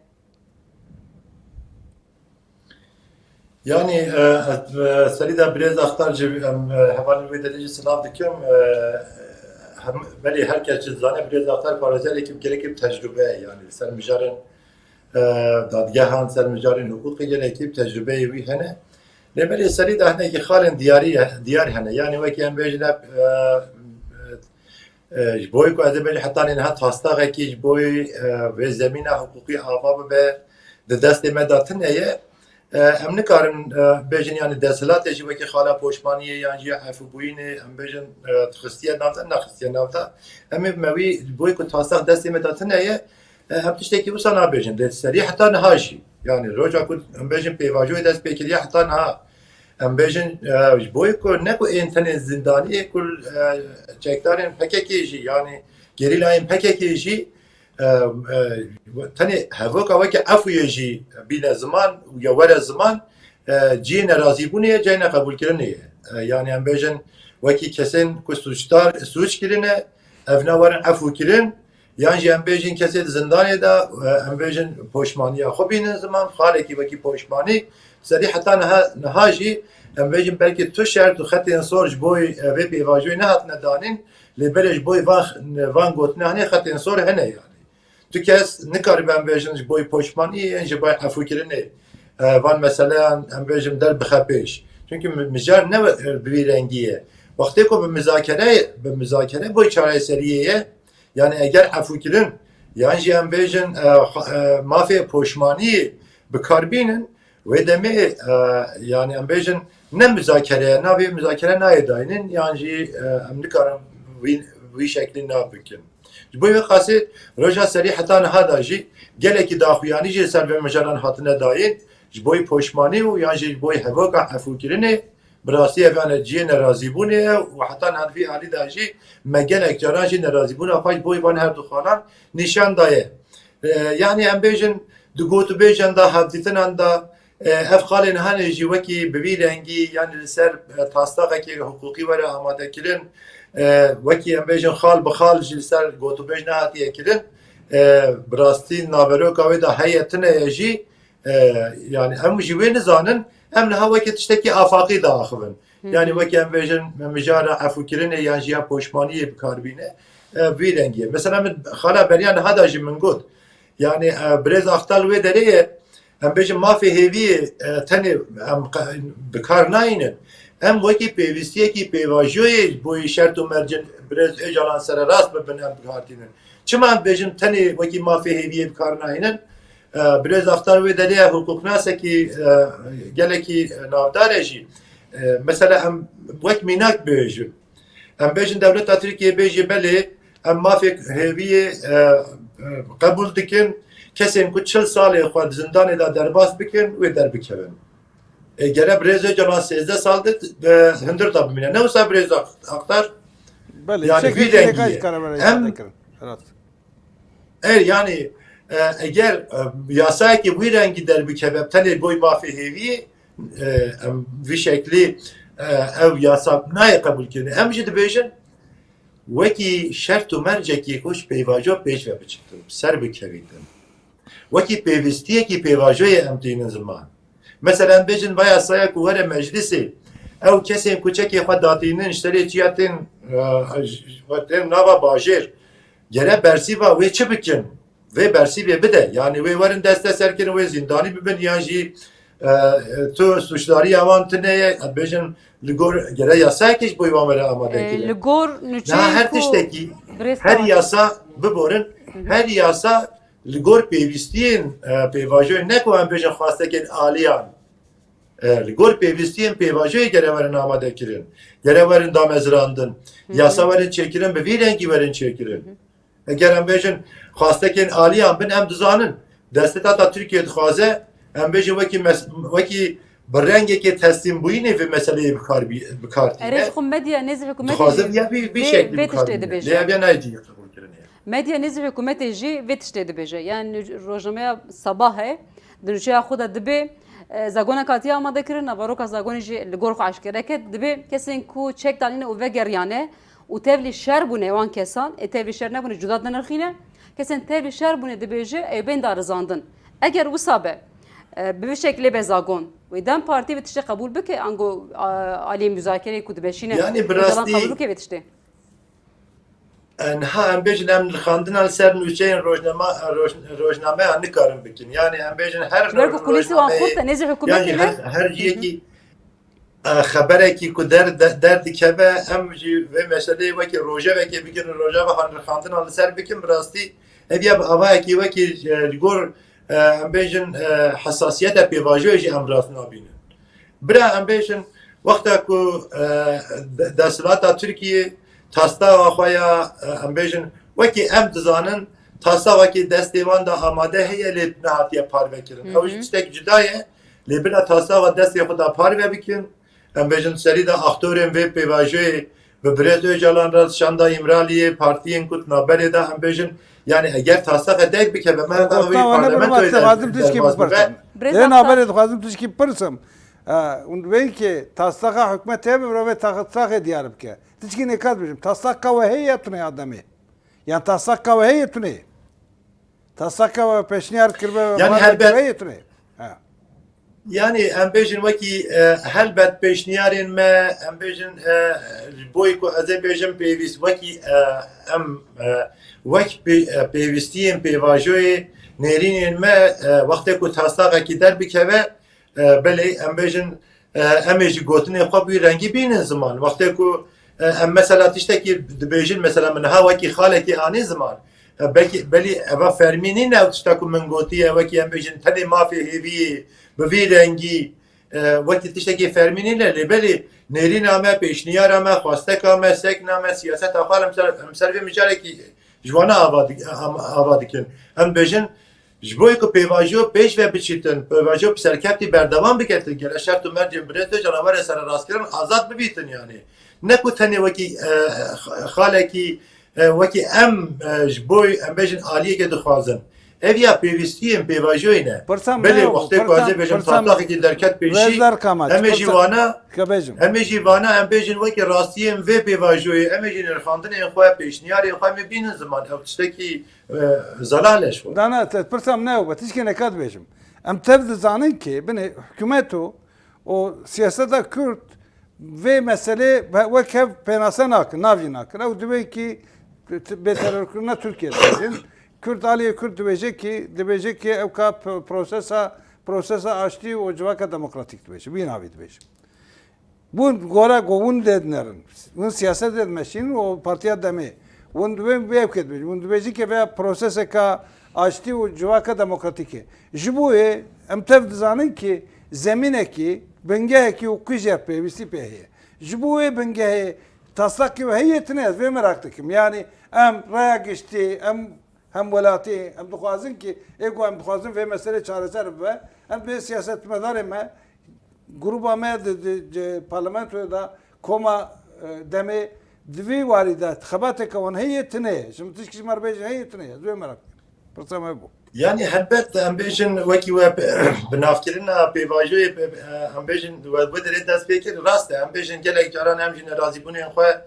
Yanî, e, ez, e, serî de birêz Axtar ji, em, e, hevalên wê derê jî silav dikim. E, hem, belê her kes jî dizane birêz Axtar parêzerekî gelekî bi tecrûbe ye, yanî li ser mijarên e, dadgehan, ser mijarên hiqûqê gelekî bi tecrûbeyê wî hene. Lê belê serî de hinekî xalên diyarî, diyar hene. Yanî wekî em bêjin e, e, e, ji bo ku ez ê bêjim hetanî niha taslaxekî ji bo, e, vê zemîna hiqûqî ava bibe, di destê me de tune ye. E, em nikarin, e, bêjin yanî desthilatê jî wekî xala poşmaniyê yan jî efûbûyînê, em bêjin, e, xistiye nav de, nexistiye nav de. Em ê me wî ji bo ku taslax destê me de tune ye, E, em tiştekî wisa nabêjin. Lê serî heta niha jî, yanî roja ku em bêjin pêvajoyê dest pê kiriye heta niha. Em bêjin, e, ji bo ku ne ku ên tenê zindaniyê ku, e, çekdarên P K K jî, yanî gerîlayên P K K jî, e, e, tenê hevoka weke efûyê jî bîne ziman û ya were ziman, e, cihê nerazîbûnê ye, cihê neqebûlkirinê ye. E, yanî em bêjin wekî kesên ku sûcdar, sûc kirine, ev ne werin efûkirin, yan jî em bêjin kesê di zindanê de, e, em bêjin poşmaniya xwe bînin ziman, xalekî wekî poşmanî, serî heta niha, niha jî em bêjin belkî tu şert û xetên sor ji bo, e, vê pêvajoyê nehatine danîn, lê belê ji bo van, van gotina hene xetên sor hene yanî. Tu kes nikaribe em bêjin ji bo poşmaniyê, ji bo efûkirinê, e, van meseleyan em bêjin derbixe pêş. Çimkî mi-, mijar ne bi vî rengî ye. Wextê ku bi mizakere, bi mizakere bo çareseriyê ye, yanî eger efûkirin, yan jî em bêjin, e, xwe-, e, mafê poşmanî bi kar bînin, wê demê, e, yanî em bêjin ne mizakere ye, navê mizakere nayê dayînin, yan jî, e, em nikarin wî, wî şeklî nav bikin. Ji bo vê qasê roja serî heta niha de jî gelekî daxuyanî jî li ser vê mijaran hatine dayîn, ji bo poşmanî û yan jî ji bo hevoka efûkirinê, bi rastî ev, yanî cihê nerazîbûnê ye û heta niha di vî alî de jî me gelek caran jî nerazîbûna xwe ji bo van her du xalan nîşan daye. E, yanî em bêjin di gotûbêjan de, hevdîtinan de, E, ev xalên hanê jî wekî bi vî rengî, yanî li ser, e, taslaqekê hiqûqî were amadekirin, e, wekî em bêjin xal bi xal jî li ser gotûbêj nehatiye kirin. E, bi rastî naveroka wê de heye tune ye jî, e, yanî em jî wê nizanin, em niha wekî tiştekî afaqî diaxivin. Yanî wekî em bêjin mijara efûkirinê yan jî ya poşmaniyê bi kar bîne, e, vî rengî ye. Mesela min xala beriya niha de jî min got, yanî, e, birêz Axtal wê derê ye, em bêjin mafê hêviyê, e, tenê em qe-, bi kar nayînin. Em wekî pêwîstiyekî pêvajoyê bo yê şert û mercên birêz Ocalan sererast bibin, em bi kar tînin. Çima em bêjin tenê wekî mafê hêviyê bi kar nayînin? E, birêz Axtal wê derê ye, hiqûqnasekî, e, gelekî navdar e jî. E, mesela em wek mînak bibêjin. Em bêjin dewleta Tirkiyê bêjî belê, em mafê hêviyê, e, e, qebûl dikin, kesên ku çil salê xwe di zindanê de derbas bikin, wê derbikevin. E, gere birêz Ocalan sêzdeh sal di, e, hundir de bimîne. Ne wisa birêz Ak-, Aktar? Belê, yanî vî rengî ye. Em, e, yanî, e, eger, e, yasayekî wî rengî derbikeve, tenê boy mafê hêviyê, e, em vî şeklî, e, ev yasa nayê qebûlkirinê. Em jî dibêjin, wekî şert û mercekî ku ji pêvajo pêş ve biçitin, ser bikevîtin. Wekî pêvîstiyekî pêvajoyê em tînin ziman. Mesela em bêjin va yasaya ku were meclisê, ew kesên ku çekê xwe datînin ji serê çiya tên, e, ji, ji, tên nava bajêr, gere bersîva wê çi bikin? Vê bersîvê bide. Yanî wê werin desteserkirin, wê zîndanî bibin yan jî, e, tu sûcdariya wan tune ye, em bêjin li gor gere yasayekê ji bo wan were amade kirin. Li gor nûçeyên Niha her ku tiştekî, birêz her Taha yasa, biborin, Hı hı. her yasa li gor pêwîstiyên, e, pêvajoyên, ne ku em bêjin xwestekên aliyan, e, li gor pêwîstiyên pêvajoyê gere werin amade kirin, gere werin damezrandin, Hı hı. yasa werin çêkirin, bi vî rengî werin çêkirin. Hı hı. Eger em bêjin xwestekên aliyan bin, em dizanin. Desteta Tirkiye dixwaze, em bêjin wekî mes-, wekî bi rengekê teslîmbûyînê vê meseleyê bi kar bî-, bi kar tîne. Erê, ji xwe medya nêzî hikûmetê Dixwaze jî ya vî, vî vê, şeklî vê bi kar tiştê bîne. dibêje. Lê ev ya nayê cihê qebûlkirinê ye. Medya nêzî hikûmetê jî vê tiştê dibêje. Yani rojnameya Sabah e, di nûçeya xwe de dibê, e, zagonek hatiye amade kirin, naveroka zagonê jî li gor xwe eşkere ket, dibê kesên ku çek danîne û vegeriyane, û tevlî şer bûne wan kesan, ê tevlî şer nebûne cuda dinirxîne. Kesên tevlî şer bûne dibêje ew bên darizandin. Eger wisa be, e, bi vî şeklê be zagon, wê DEM Partî vê tiştê qebûl bike, ango, a, aliyê muzakerê ku dimeşîne Yanî bi Ocalan rastî qebûl bike vê tiştê? E, niha em bêjin em nirxandina li ser nûçeyên rojnama-, roj-, rojnameya nikarin bikin. Yanî em bêjin her Ji ber ku kulîsê wan rojnameyê xurt e, nêzî yan jî hikûmetê her, ne? her Hı hı. ciyekî e, xeberekî ku der, de, derdikeve, em jî vê meseleyê wekî rojevekê bigirin, rojeva xwe nirxandina li ser bikin, bi rastî ev ya bi avayekî wekî, e, li gor, e, em bêjin, e, hesasiyeta pêvajoyê jî em rast nabînin. Bira em bêjin, wexta ku, e, de, desthilata Tirkiyê taslaxa xwe ya, e, em bêjin, wekî em dizanin, taslaxekî destê wan de amade heye lê nehatiye parvekirin. Ew jî Hı hı. tiştek cuda ye, lê bila taslaxa destê xwe de parve bikin, Em bêjin serî de aktorên vê pêvajoyê bi birêz Ocalan re şanda Îmraliyê, partiyên ku di navberê de em bêjin, yanî eger taslaxe derg bikeve, me heta wî Gotina wan ne parlamentoyê bibate, de dixwazim tişkî derbas bibe. bipirsim. Birêz Ê Aktar. navberê dixwazim tişkî bipirsim. E, hûn dibên ki taslaxa hikûmetê hebe, mirov vê taslaxê diyar bike. Tişkî nêka dibêjim. Taslaxa we heye ya tune ya demê. Yan taslaxa we heye tune. Taslaxa we pêşniyar kiribe, Yanî helbet heye tune. Ha. Yanî em bêjin wekî, e, helbet pêşniyarên me, em bêjin, e, ji bo ku ez ê bêjim pêwîst, wekî, e, em, e, wek pê-, e, pêwîstiyên pêvajoyê nêrînên me, e, wextê ku taslaxekî derbikeve, e, belê em bêjin, e, em ê ji gotinê xwe bi wî rengî bînin ziman. Wextê ku, e, em mesela tiştekî dibêjin, mesela min niha wekî xalekî anî ziman. E, belkî, belî eva fermî nîne ew tişta ku min gotiye, wekî em bêjin tenê mafê hêviyê bi vî rengî, e, wekî tiştekî fermî nîne, lê belê nêrîna me, pêşniyara me, xwesteka me, sekna me, siyaseta xwe em ser, em ser vê mijarekî ji wana ava dik-, am-, ava dikin. Em bêjin, ji bo ku pêvajo pêş ve biçîtin, pêvajo bi serkevtî berdewam biketin, gere şert û mercên birêz Ocalan were sererastkirin, azad bibîtin yanî. Ne ku tenê wekî, e, xalekî, e, wekî em, e, ji bo em bêjin aliyekê dixwazin. Ev ya pêwîstiyên pêvajoyê ne. Pirsa me Belê, ew bû, wextê ku ez ê bêjim, pirsa me taxekî derket pêşî, Rêzdar Kamal, em ê jî pirsa vana, ke bêjim. Em ê jî vana, em bêjin wekî rastiyên vê pêvajoyê, em ê jî nirxandinên xwe, pêşniyarên xwe em ê bînin ziman. Ew tiştekî, e, zelal e ji xwe. Dana, te pirsa min ew be, tişkê neka dibêjim. Em tev dizanin ki, binê hikûmet û, û siyaseta Kurd vê meselê be-, wek hev pênase nakin, nav jî nakin. Ew dibê ki t-, bêterorkirina Tirkiye dibêjin. Kurd aliyê Kurd dibêje ki, dibêje ki ew ka p-, prosesa, prosesa aştî û civaka demokratîk dibêje. Wî navî dibêje. Bûn gora ku hûn lê dinerin. Hûn siyaset lê dimeşînin û Partiya Demê. Hûn dibên vê yekê dibêjin. Hûn dibêjin ki vê proseseka aştî û civaka demokratîk e. Ji bo wê em tev dizanin ki zemînekî, bingehekî û kujer pêwîstî pê heye. Ji bo wê bingehê taslaqê wê heye tine, ez vê meraq dikim. Yanî em raya giştî, em hemwelatî, em dixwazin ki, ê ku em dixwazin vê meselê çareser bibe, em vê siyasetmedarê me, gruba me di, di, di parlamentoyê de koma, e, Demê di vî warî de xebateke wan heye tine ye. Ji min tişkî ji me re bêje heye tine ye. Ez wê merak dikim. Pirsa me bû. Yanî helbet em bêjin wekî we pe-, binavkirina pêvajoyê pe-, e, em bêjin we bi dirê dest pê kir. Rast e, em bêjin gelek caran em jî nerazîbûnên xwe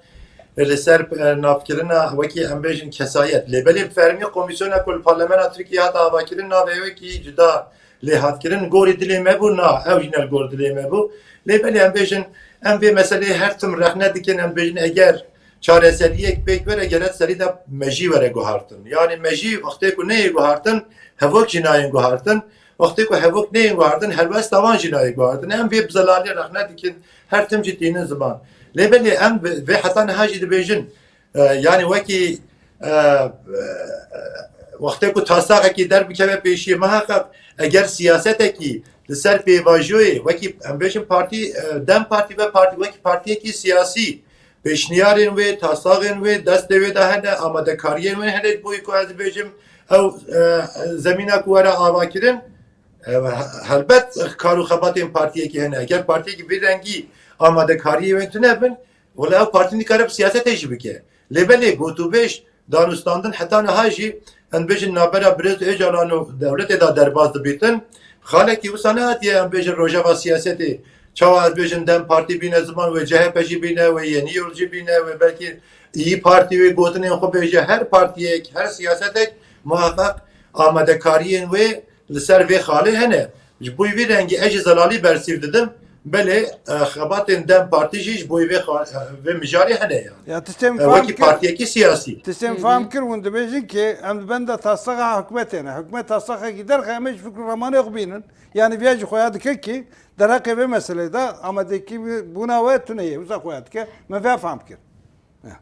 li ser, e, navkirina wekî em bêjin kesayet. Lê belê bi fermî komîsyona ku li parlamena Tirkiyê hat avakirin navê wekî cuda lê hat kirin, gorî dilê me bû, na, ew jî ne li gor dilê me bû. Lê belê em bêjin, em vê meseleyê her tim rexne dikin, em bêjin eger çareseriyek pêk were, gere serî de mejî were guhartin. Yanî mejî wextê ku neyê guhartin, hevok jî nayên guhartin. Wextê ku hevok neyên guhartin, helwesta wan jî nayê guhartin. Em vê bi zelalî rexne dikin, her tim jî tînin ziman. Lê belê em vê, vê heta niha jî dibêjin, e, yanî wekî, e, e, wextê ku tasaxekî derbikeve pêşiyê, muheqeq eger siyasetekî li ser pêvajoyê, wekî em bêjin partî, e, DEM Partî ve partî, wekî partiyekî siyasî, pêşniyarên wê, tasaxên wê, destê wê de hene, amadekariyên wê hene, ji bo ku ez bêjim, ew, e, zemîna ku were avakirin, e, helbet kar û xebatên partiyekî hene. Eger partiyekî vî rengî amadekariyê wê tune bin, wele ew partî nikare bi siyasetê jî bike. Lê belê gotûbêj, danûstandin heta niha jî, em bêjin navbera Birêz Ocalan û dewletê de derbas dibîtin. Xalekî wisa nehatiye, em bêjin rojeva siyasetê. Çawa ez bêjin DEM Partî bîne ziman, wê C H P jî bîne, wê Yeni Yol jî bîne, wê belkî İYİ Partî wê gotinên xwe bêje. Her partiyek, her siyasetek muheqeq amadekariyên wê li ser vê xalê hene. Ji bo vî rengî ez jî zelalî bersîv didim. Belê, e, xebatên DEM Partî jî ji bo vê xa-, e, vê mijarê hene yani. Ya tiştê min E, fam wekî kir, partiyekî siyasî. Tiştê min Hı hı. fam kir, hûn dibêjin ki em di benda taslaxa hikûmetê ne. Hikûmet taslaxekî derxe, em ê ji fikr û ramanê xwe bînin. Yani viya jî xweya dike ki derheqê vê meseleyê de amadekî bûna we tune ye. Wisa xweya dike. Min vê fam kir. Ya.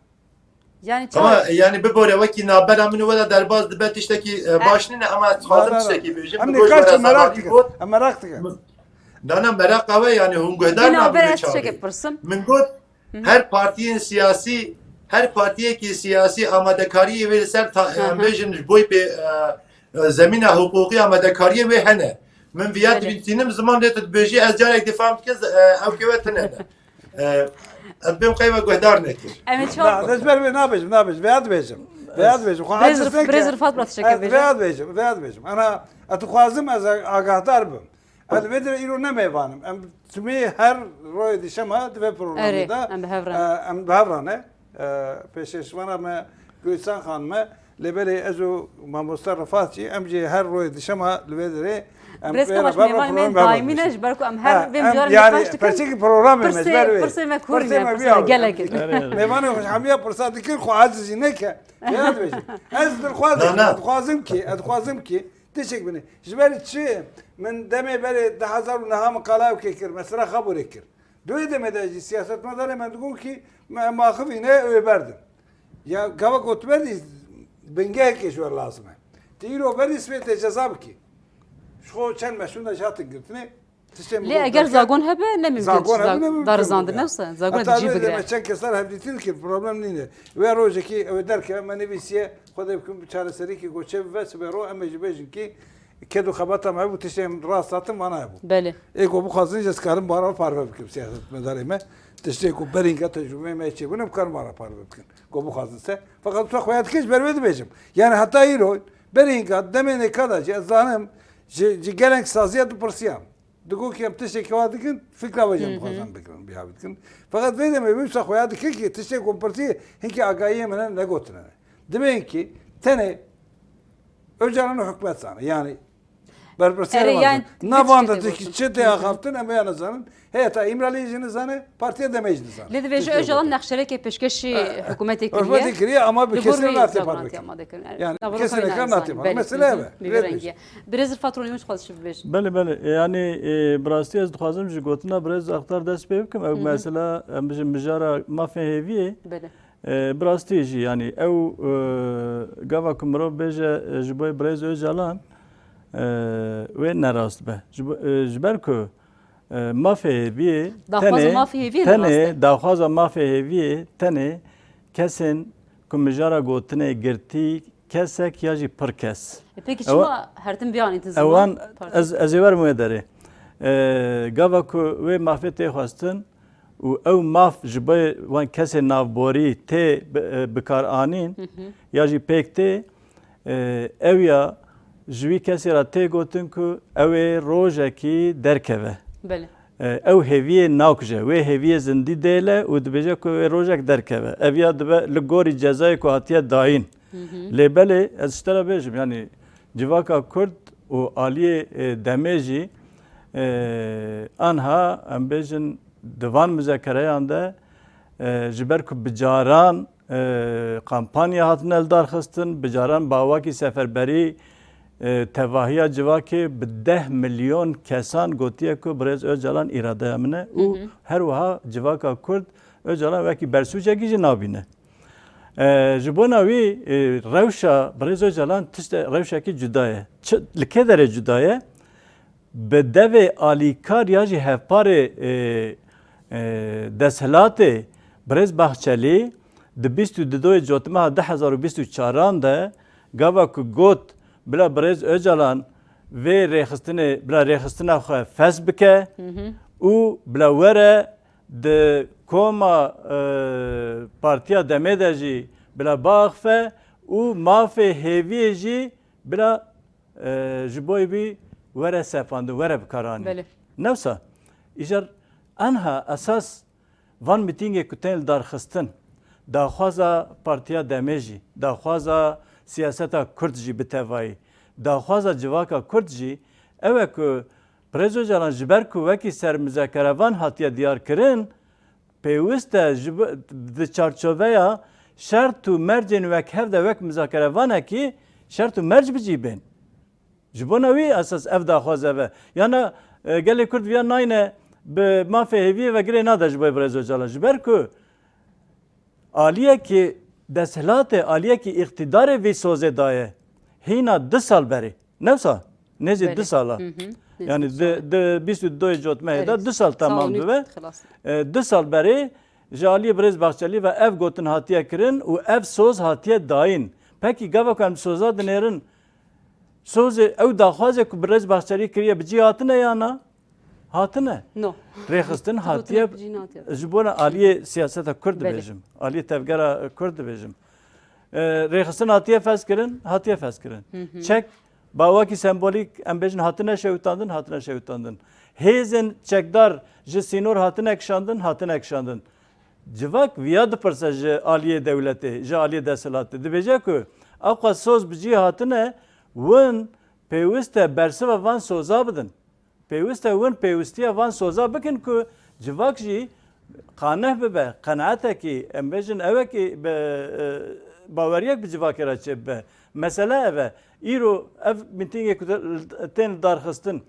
Yani Ama çawa? Yani bibore wekî nabera min û we de derbas dibe tiştekî, e, E, baş nîne, ama ez dixwazim Na, na, na. tiştekî bêjim. Em Bi nî goş kaç were merak zelalî dikin. got. Em merak dikin. Na, na, meraqa we yani hûn guhdar Yine nabin haber wê ez çaxê. tiştekê pirsim. Min got, Hı hı. her partiyên siyasî, her partiyekî siyasî amadekariyê wê li ser ta-, Hı hı. em bêjin ji bo pê, e, e, zemîna hiqûqî amadekariyê wê hene. Min viya Belê. dibîtînim ziman lê tu dibêjî, ez carek dî fam dikim, e, ew kê we tune ne. E, ez bêm qey we guhdar nekir. Em ê çawa Na, bikin? ez ber wê nabêjim, nabêjim. Vêya dibêjim. Vêya dibêjim. Xwe Birêz aciz Rif-, neke. Birêz Rifat, bira tiştekê Ez bêje. vêya dibêjim, vêya dibêjim. Ana, ez dixwazim ez agahdar bim. Ez li vê derê îro ne mêvan im. Em timî her royê dişema di vê programê Erê, de, em bi hev re ne. e, em bi hev re ne. E, pêşêşvana me Gulîstan Xanime, lê belê ez û mamoste Rifat jî, em jî her royê dişema li vê derê, em Birêz pê Kamaş, re beraber mêvanê me programê daîmî ne, berdişin. ji ber ku em her Ha, vê em mijarê yani nîqaş dikin. Pirsêkî programê me, ji ber Pirsê, wê. pirsê me kûr Pirsê nîne, me pirsê bîya. me gelek in. Mêvanê xwe ji hemiya pirsa dikin, xwe aciz jî neke. Vêya dibêjim. Ez dilxwaz Na, dikim, na. ez dixwazim ki, ez dixwazim ki, tiştek bine. Ji ber çi min demê berê du hezar û neh min qala ew kê kir, mesela Xaborê kir. Di wê demê de jî siyasetmedarê me digot ki me, em axivîne, ew ê berdin. Ya gava ku tu berdî, bingehekê ji we lazim e. Tu îro berdî, sibê tê ceza bikî. Ji xwe çend meşûn de jî hatin girtinê. Tiştê min Lê got eger pêşe. zagon hebe, ne mümkün Zagon tişt hebe, za-, ne mümkün darizandin, bû ya. newse, zagon Heta jî vê bigire. demê çend kesar hevdîtin kir, problem nîne. Wê rojekî ew ê derkeve, me nivîsiye, Xwedê bikin bi çareserî ki goçê bibe, sibê ro, em ê jî bêjin ki ked û xebata me hebû, tiştê em rast hatin, vana hebû. Belê. Ê ku bixwazin jî ez karim bara parve bikim siyasetmedarê me. Tiştê ku berînga tecrûbeyê me çêbûne, em karin bara parve bikin. Ku bixwazin se. Feqet wisa xweya dike ji ber wê dibêjim. Yani heta îro Berê hînka demê nêka de jî ez zanim ji, ji gelek saziya dipirsiyan. Digot ki em tiştekî wa dikin, fikra we jî em dixwazin bikirin, biha bikin. Feqet vê demê wî wisa xweya dike ki tiştê ku em pirsiye hinkî agahiyê min negotine. Dibê hinkî tenê Ocalan û hikûmet zane. Yani berpirsiyarê Erê, wan yani zane. Navan de tiştekî çi tê axaftin em ê nizanin. Heyeta Îmraliyê jî nizane, Partiya Demê jî nizane. Lê divê ji Ocalan nexşereke pêşkêşî hikûmetê kiriye. Hikûmetê kiriye ama bi kesî natiye parve kirin. Yani bi kesî natiye parve. Mesele ev e. Bi vî rengî ye. Birêz Rifat Ronî, hûn jixwe dişibin bêjin. Belê, belê. E, yani, e, bi rastî ez dixwazim ji gotina birêz Extar dest pê bikim. Ew mesela, em bijin mijara mafê hêviyê. Belê. E, bi rastî jî, yani, ew, e, gava ku mirov bêje, e, ji bo birêz Ocalan, e, wê nerast be. Ji bo, e, ji ber ku, e, mafê hêviyê tenê, daxwaza mafê hêviyê tenê, daxwaza mafê hêviyê tenê kesên ku mijara gotinê girtî kesek ya jî pir kes. E, peki çima her tim biyanîtin ziman? Ewan, ez, ez ê werim wê derê. E, gava ku wê mafê tê xwestin û ew maf ji bo wan kesên navborî tê bi, e, bikar anîn ya jî pêk tê, e, ew ya ji wî kesê re tê gotin ku ew ê rojekî derkeve. Belê. E, ew hêviyê nakuje, wê hêviyê zindî dêle û dibêje ku wê rojek derkeve. Ev ya dibe li gorî cezayê ku hatiye dayîn. Lê belê ez ji te re bêjim, yanî civaka Kurd û aliyê, e, demê jî, e, anha em bêjin di van muzekereyan de, e, ji ber ku bi caran, e, kampanya hatine lidarxistin, bi caran bi awakî seferberî, e, tevahiya civakê bi deh milyon kesan gotiye ku birêz Ocalan îradeya min e û her wiha civaka Kurd Ocalan wekî bersûcekî jî nabîne. E, ji bona wî, e, rewşa birêz Ocalan tişte, rewşekî cuda ye. Çi, li kê derê cuda ye? Bi devê alîkar ya jî hevparê, e, e, desthilatê birêz Bahçelî di bîst û dudoyê Cotmeha du hezar û bîst û çaran de gava ku got bila birêz Ocalan vê rêxistinê, bila rêxistina xwe fes bike û bila were di koma, e, Partiya Demê de jî bila biaxife û mafê hêviyê jî bila, e, ji bo wî were sepandin, were bikaranîn. Belê. Newsa, îcar enha esas van mîtîngê ku tên lidarxistin, daxwaza Partiya Demê jî, daxwaza siyaseta Kurd jî bi tevayî, daxwaza civaka Kurd jî ew e ku Birêz Ocalan ji ber ku wekî sermuzekerevan hatiye diyarkirin, pêwist e ji bi-, di çarçoveya şert û mercên wekhev de wek muzakerevanekî şert û merc bi cî bên. Ji bona wî esas ev daxwaz ev e. Yana, e, gelê Kurd viya nayne bi mafê hêviyê ve girê nade ji bo birêz Ocalan. Ji ber ku aliyekî desthilatê, aliyekî îqtîdarê vî sozê daye. Hîna du sal berê. Newsa, nêzî du sala. Yanî di, di bîst û doyê Cotmehê de du sal temam dibe. E, du sal berê ji aliyê birêz Bahçelî ve ev gotin hatiye kirin û ev soz hatiye dayîn. Pekî gava ku em soza dinêrin, sozê ew daxwazê ku birêz Bahçelî kiriye bi cî hatine ya na? Hatine. No. Rêxistin hatiye, ji bona aliyê siyaseta Kurd dibêjim. Aliyê tevgera Kurd dibêjim. E, rêxistin hatiye fezkirin, hatiye fezkirin. Çek, bawakî sembolîk, em bêjin, hatine şewitandin, hatine şewitandin. Hêzên çekdar ji sînor hatine kişandin, hatine kişandin. Civak viya dipirse ji aliyê dewletê, ji aliyê desthilatê. Dibêje ku ewqas soz bi cî hatine, win pêwist e bersiva van soza bidin. Pêwist e win pêwistiya van soza bikin ku civak jî qaneh bibe, qenaetekî, em bêjin ewekî bi, e, baweriyek bi civakê re çêbibe. Mesele ev e. Îro ev mîtîngê ku te-, tên lidarxistin,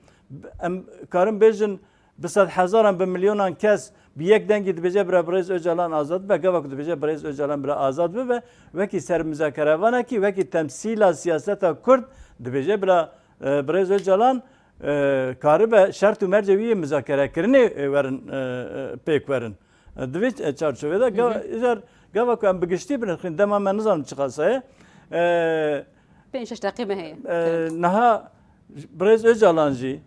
em karin bêjin bi sedhezaran, bi milyonan kes bi yek dengî dibêje bira birêz Ocalan azad bibe, gava ku dibêje birêz Ocalan bira azad bibe, wekî sermuzakerevanekî, wekî temsîla siyaseta Kurd dibêje bira, e, birêz Ocalan, e, karibe şert û mercê wî yê muzakerekirinê, e, werin, e, e, pêk werin. E, di vê, e, çarçovê de, ga-, îcar gava ku em bi giştî binirxîn, dema me nizanim çiqas heye. E, pênc şeş deqê me heye. E, niha birêz Ocalan jî,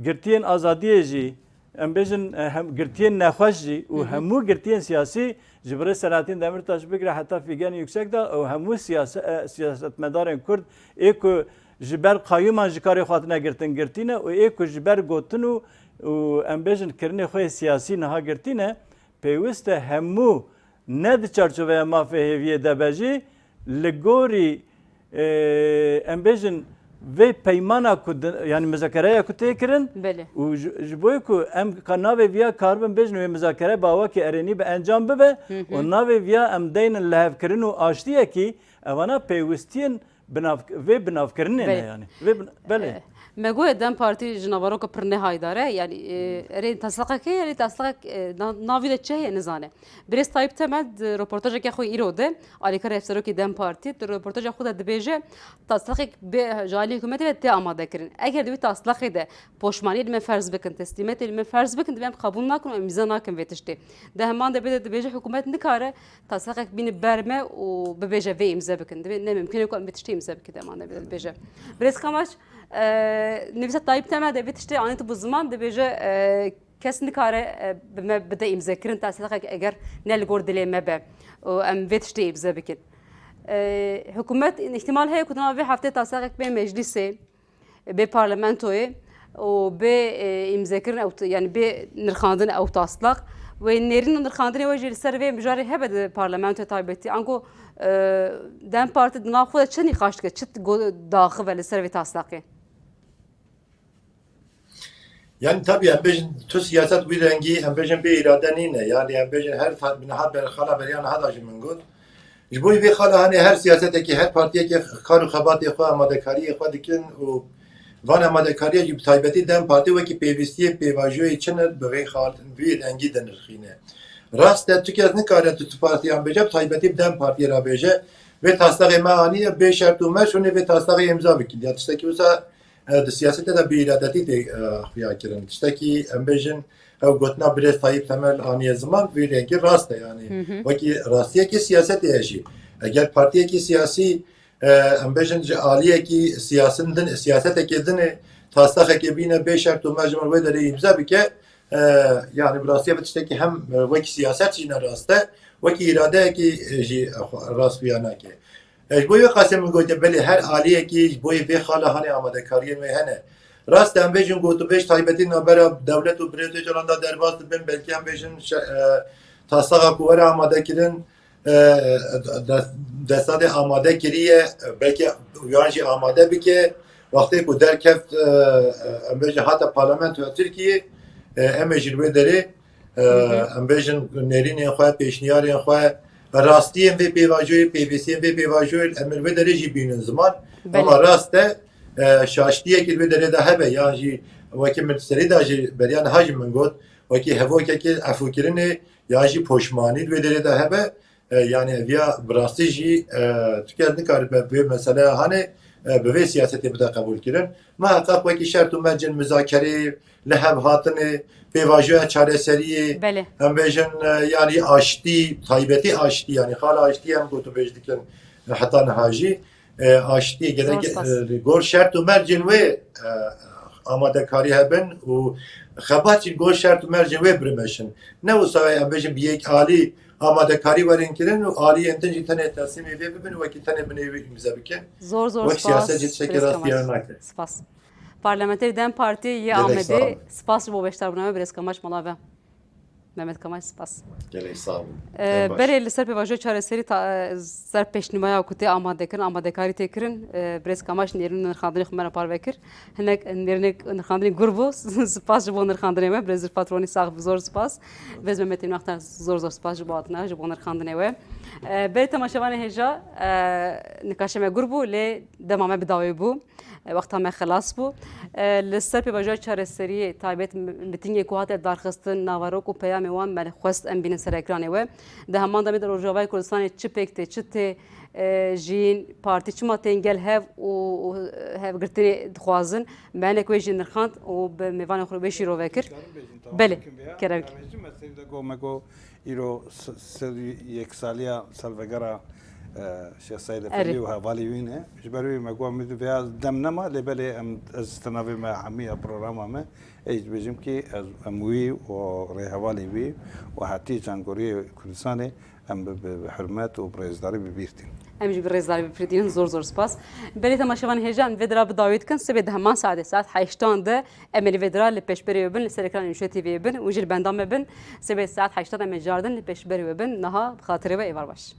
girtiyên azadiyê jî, em bêjin, e, hem, girtiyên nexweş jî û hemû girtiyên siyasî Ji birê Selahattin Demirtaş bigire heta Figen Yüksek de û hemû siyase-, e, siyasetmedarên Kurd ê ku ji ber qayûman ji karê xwe hatine girtin, girtîne û ê ku ji ber gotin û, û em bêjin kirinê xwe yê siyasî niha girtîne, pêwist e hemû ne di çarçoveya mafê hêviyê de be jî, li gorî, e, em bêjin vê peymana ku di, yanî muzakereya ku tê kirin Belê. û ji, ji bo ku em ka navê viya karibin bêjin wê muzakere bi awakî erênî bi encam bibe Hı hı. û navê viya em deynin lihevkirin û aştiyekî, evana pêwistiyên binav-, vê binavkirinê ne Belê. yanî. Vê bin-, belê. Eh, me goye DEM Partî ji naveroka pir nehayîdar e, yanî, e, erê taslaqekê, erê taslaqek, e, na-, navî de çi heye nizane. Birêz Tayyip Temel di roportajeke xwe îro de, alîkar hevserokê DEM Partî, di roportaja xwe de dibêje, taslaqek bê ji alî hikûmetê ve tê amade kirin. Eger di wî taslaqê de poşmaniyê li me ferz bikin, teslîmetê li me ferz bikin, divê em qebûl nakin û em îmza nakin vê tiştê. Di heman de bê de dibêje hikûmet nikare taslaqek bîne ber me û bibêje vê îmze bikin. Divê ne mimkun e ku em vê tiştê îmze bikin, di heman de bê de dibêje. Birêz Kamaç, e, nivîsa Tayyip Temel de vê tiştê anîtibû ziman, dibêje, e, kes nikare, e, bi me bide îmzekirin, taslaqek eger ne li gor dilê me be û em vê tiştê îmze bikin. E, hikûmet îhtimal heye ku di nav vê heftê taslaqek bê meclîsê, bê parlamentoyê û bê, e, îmzekirin ew t-, yanî bê nirxandin ew taslaq. Wê nêrîn û nirxandinê we jî li ser vê mijarê hebe di parlamentoyê taybetî. Anku, e, DEM Partî di nav xwe de çi nîqaş dike, çi go-, daxive li ser vê taslaqê? Yani tabii em bêjin tu siyaset wî rengî, em bêjin bê îrade nîne. Yani em bêjin her ta-, niha ber-, xala beriya niha da jî min got. Ji bo vê xala hanê her siyasetekî, her partiyekî kar û xebatê xwe, amadekariyê xwe dikin û van amadekariya jî bi taybetî DEM Partî wekî pêvîstiyê pêvajoyê çi ne bi vê xal-, vî rengî dinirxîne. Rast e, tu kes nikare tu, tu partiyan bêje, bi taybetî bi DEM Partiyê re bêje. Vê taslexê me aniye bê şert û merc hûn ê vê taslexê îmza bikin. Ya tiştekî wisa e, di siyasetê de bêîradetî tê, e, xuya kirin. Tiştekî em bêjin, ew gotina birêz Tayyip Temel aniye ziman, vî rengî rast e, yanî Hı hı. wekî rastiyekî siyasetê ye jî. Eger partiyekî siyasî, e, em bêjin ji aliyekî siyasin din, siyasetekê din ê, taslexekê bîne bê şert û merc ji min wê derê îmze bike, e, yanî bi rastiyê ve tiştekî hem, e, wekî siyaset jî ne rast e, wekî îradeyekî, e, jî, e, xwe rast xuya nake. E, ji bo wê qasê min gotiye, belê her aliyekî ji bo vê xala hanê amadekariyên wê hene. Rast e, em bêjin gotûbêj taybetî navbera dewlet û birêz Ocalan de derbas dibin, belkî em bêjin şe-, e, taslaxa ku were amade kirin, e, de-, destadê amade kiriye, belkî yan jî amade bike. Wextê ku derkeft, e, e, em bêjin hate parlamentoya Tirkiyê, e, em ê ji li wê derê E, Hı hı. em bêjin nêrînên xwe, pêşniyarên xwe, rastiyên vê pêvajoyê, pêvîstiyên vê pêvajoyê em li vê derê jî bînin ziman. Belê. Ama rast e, e, şaştiyekî li vê derê de hebe, yan jî wekî min serî de jî beriya niha jî min got, wekî hevokekê efûkirinê yan jî poşmanî li vê derê de hebe, e, yanî eviya bi rastî jî, e, tu kes nikaribe vê meseleya hanê, e, bi vê siyasetê bide qebûlkirin. Miheqeq wekî şert û mercên muzakereyê, li hev hatinê, pêvajoya çareseriyê, Belê. em bêjin, e, yanî aştî, taybetî aştî, yanî xala aştî em gotûbêj dikin, e, heta niha jî, e, aştî gerek, Zor spas. e, li gor şert û mercên wê, e, amadekarî hebin û xebat jî li gor şert û mercên wê birimeşin. Ne wisa em bêjin bi yek alî amadekarî werin kirin û aliyên din jî tenê teslîmê vê bibin, wekî tenê binê wê îmze bikin. Zor, zor Wek spas, siyaset jî tiştekî Birêz rast Kamaç. diyar nake. Spas. Parlamenterê DEM Partiyê yê Gelek Amedê, sağ olun. spas ji bo beşdarbûna me, Birêz Kamaç, mala ve. Mehmet Kamaç, spas. Gelek sağ olun. Ee, Gelek baş. Berê li ser pêvajoya çareserî ta-, e, ser pêşnûmeya ku tê amade kirin, amadekarî tê kirin, e, Birêz Kamaç nêrîn nirxandinê xwe me re parve kir. Hinek nêrînek nirxandinê gur bû. Spas ji bo nirxandinê me. Birêz Zilfat Ronî sax bi zor spas. Birêz Mehmet Emîn Aktar zor zor spas ji bo hatina, ji bo nirxandinê we. E, berê temaşevanê hêja, e, nikaşê me gur bû, lê dema me bi dawê bû. E, wexta me xilas bû. E, li ser pêvajoya çareseriyê taybet mi-, mitingê ku hate darxistin, naverok û peyamê wan me xwest em bînin ser ekranê we. Di heman demê de Rojavayê Kurdistanê çi pêk tê, çi tê, e, jiyîn, partî çima tên gel hev û, û hevgirtinê dixwazin. Me hinek wê jî nirxand û bi mêvanê xwe wê şîrove kir. Belê, kerem. Îro s-, sed û yek saliya salvegera e, Şêx Seîd Erê. Efendî û hevalê wî ne. Ji ber wî me got, em vêya dem nema, lê belê em, ez tenavê me hemiya programa me, ê jî dibêjim ki ez, em wî û rêhevalê wî û hetî cangoriyê Kurdistanê em bi, bi, bi hurmet û bi rêzdarî bi bîr tînin. Em jî bi rêzdarî bi bîr tînin. Zor zor spas. Belê temaşevanên hêja, em vê dira bi dawî dikin. Sibê di heman saetê, saet heştan de em ê li vê dira li pêşberê we bin, li ser ekranê Nûşe T V'yê bin û jî li benda me bin. Sibê saet heştan em ê cardin li pêşberê we bin. Niha bi xatirê we êvar baş.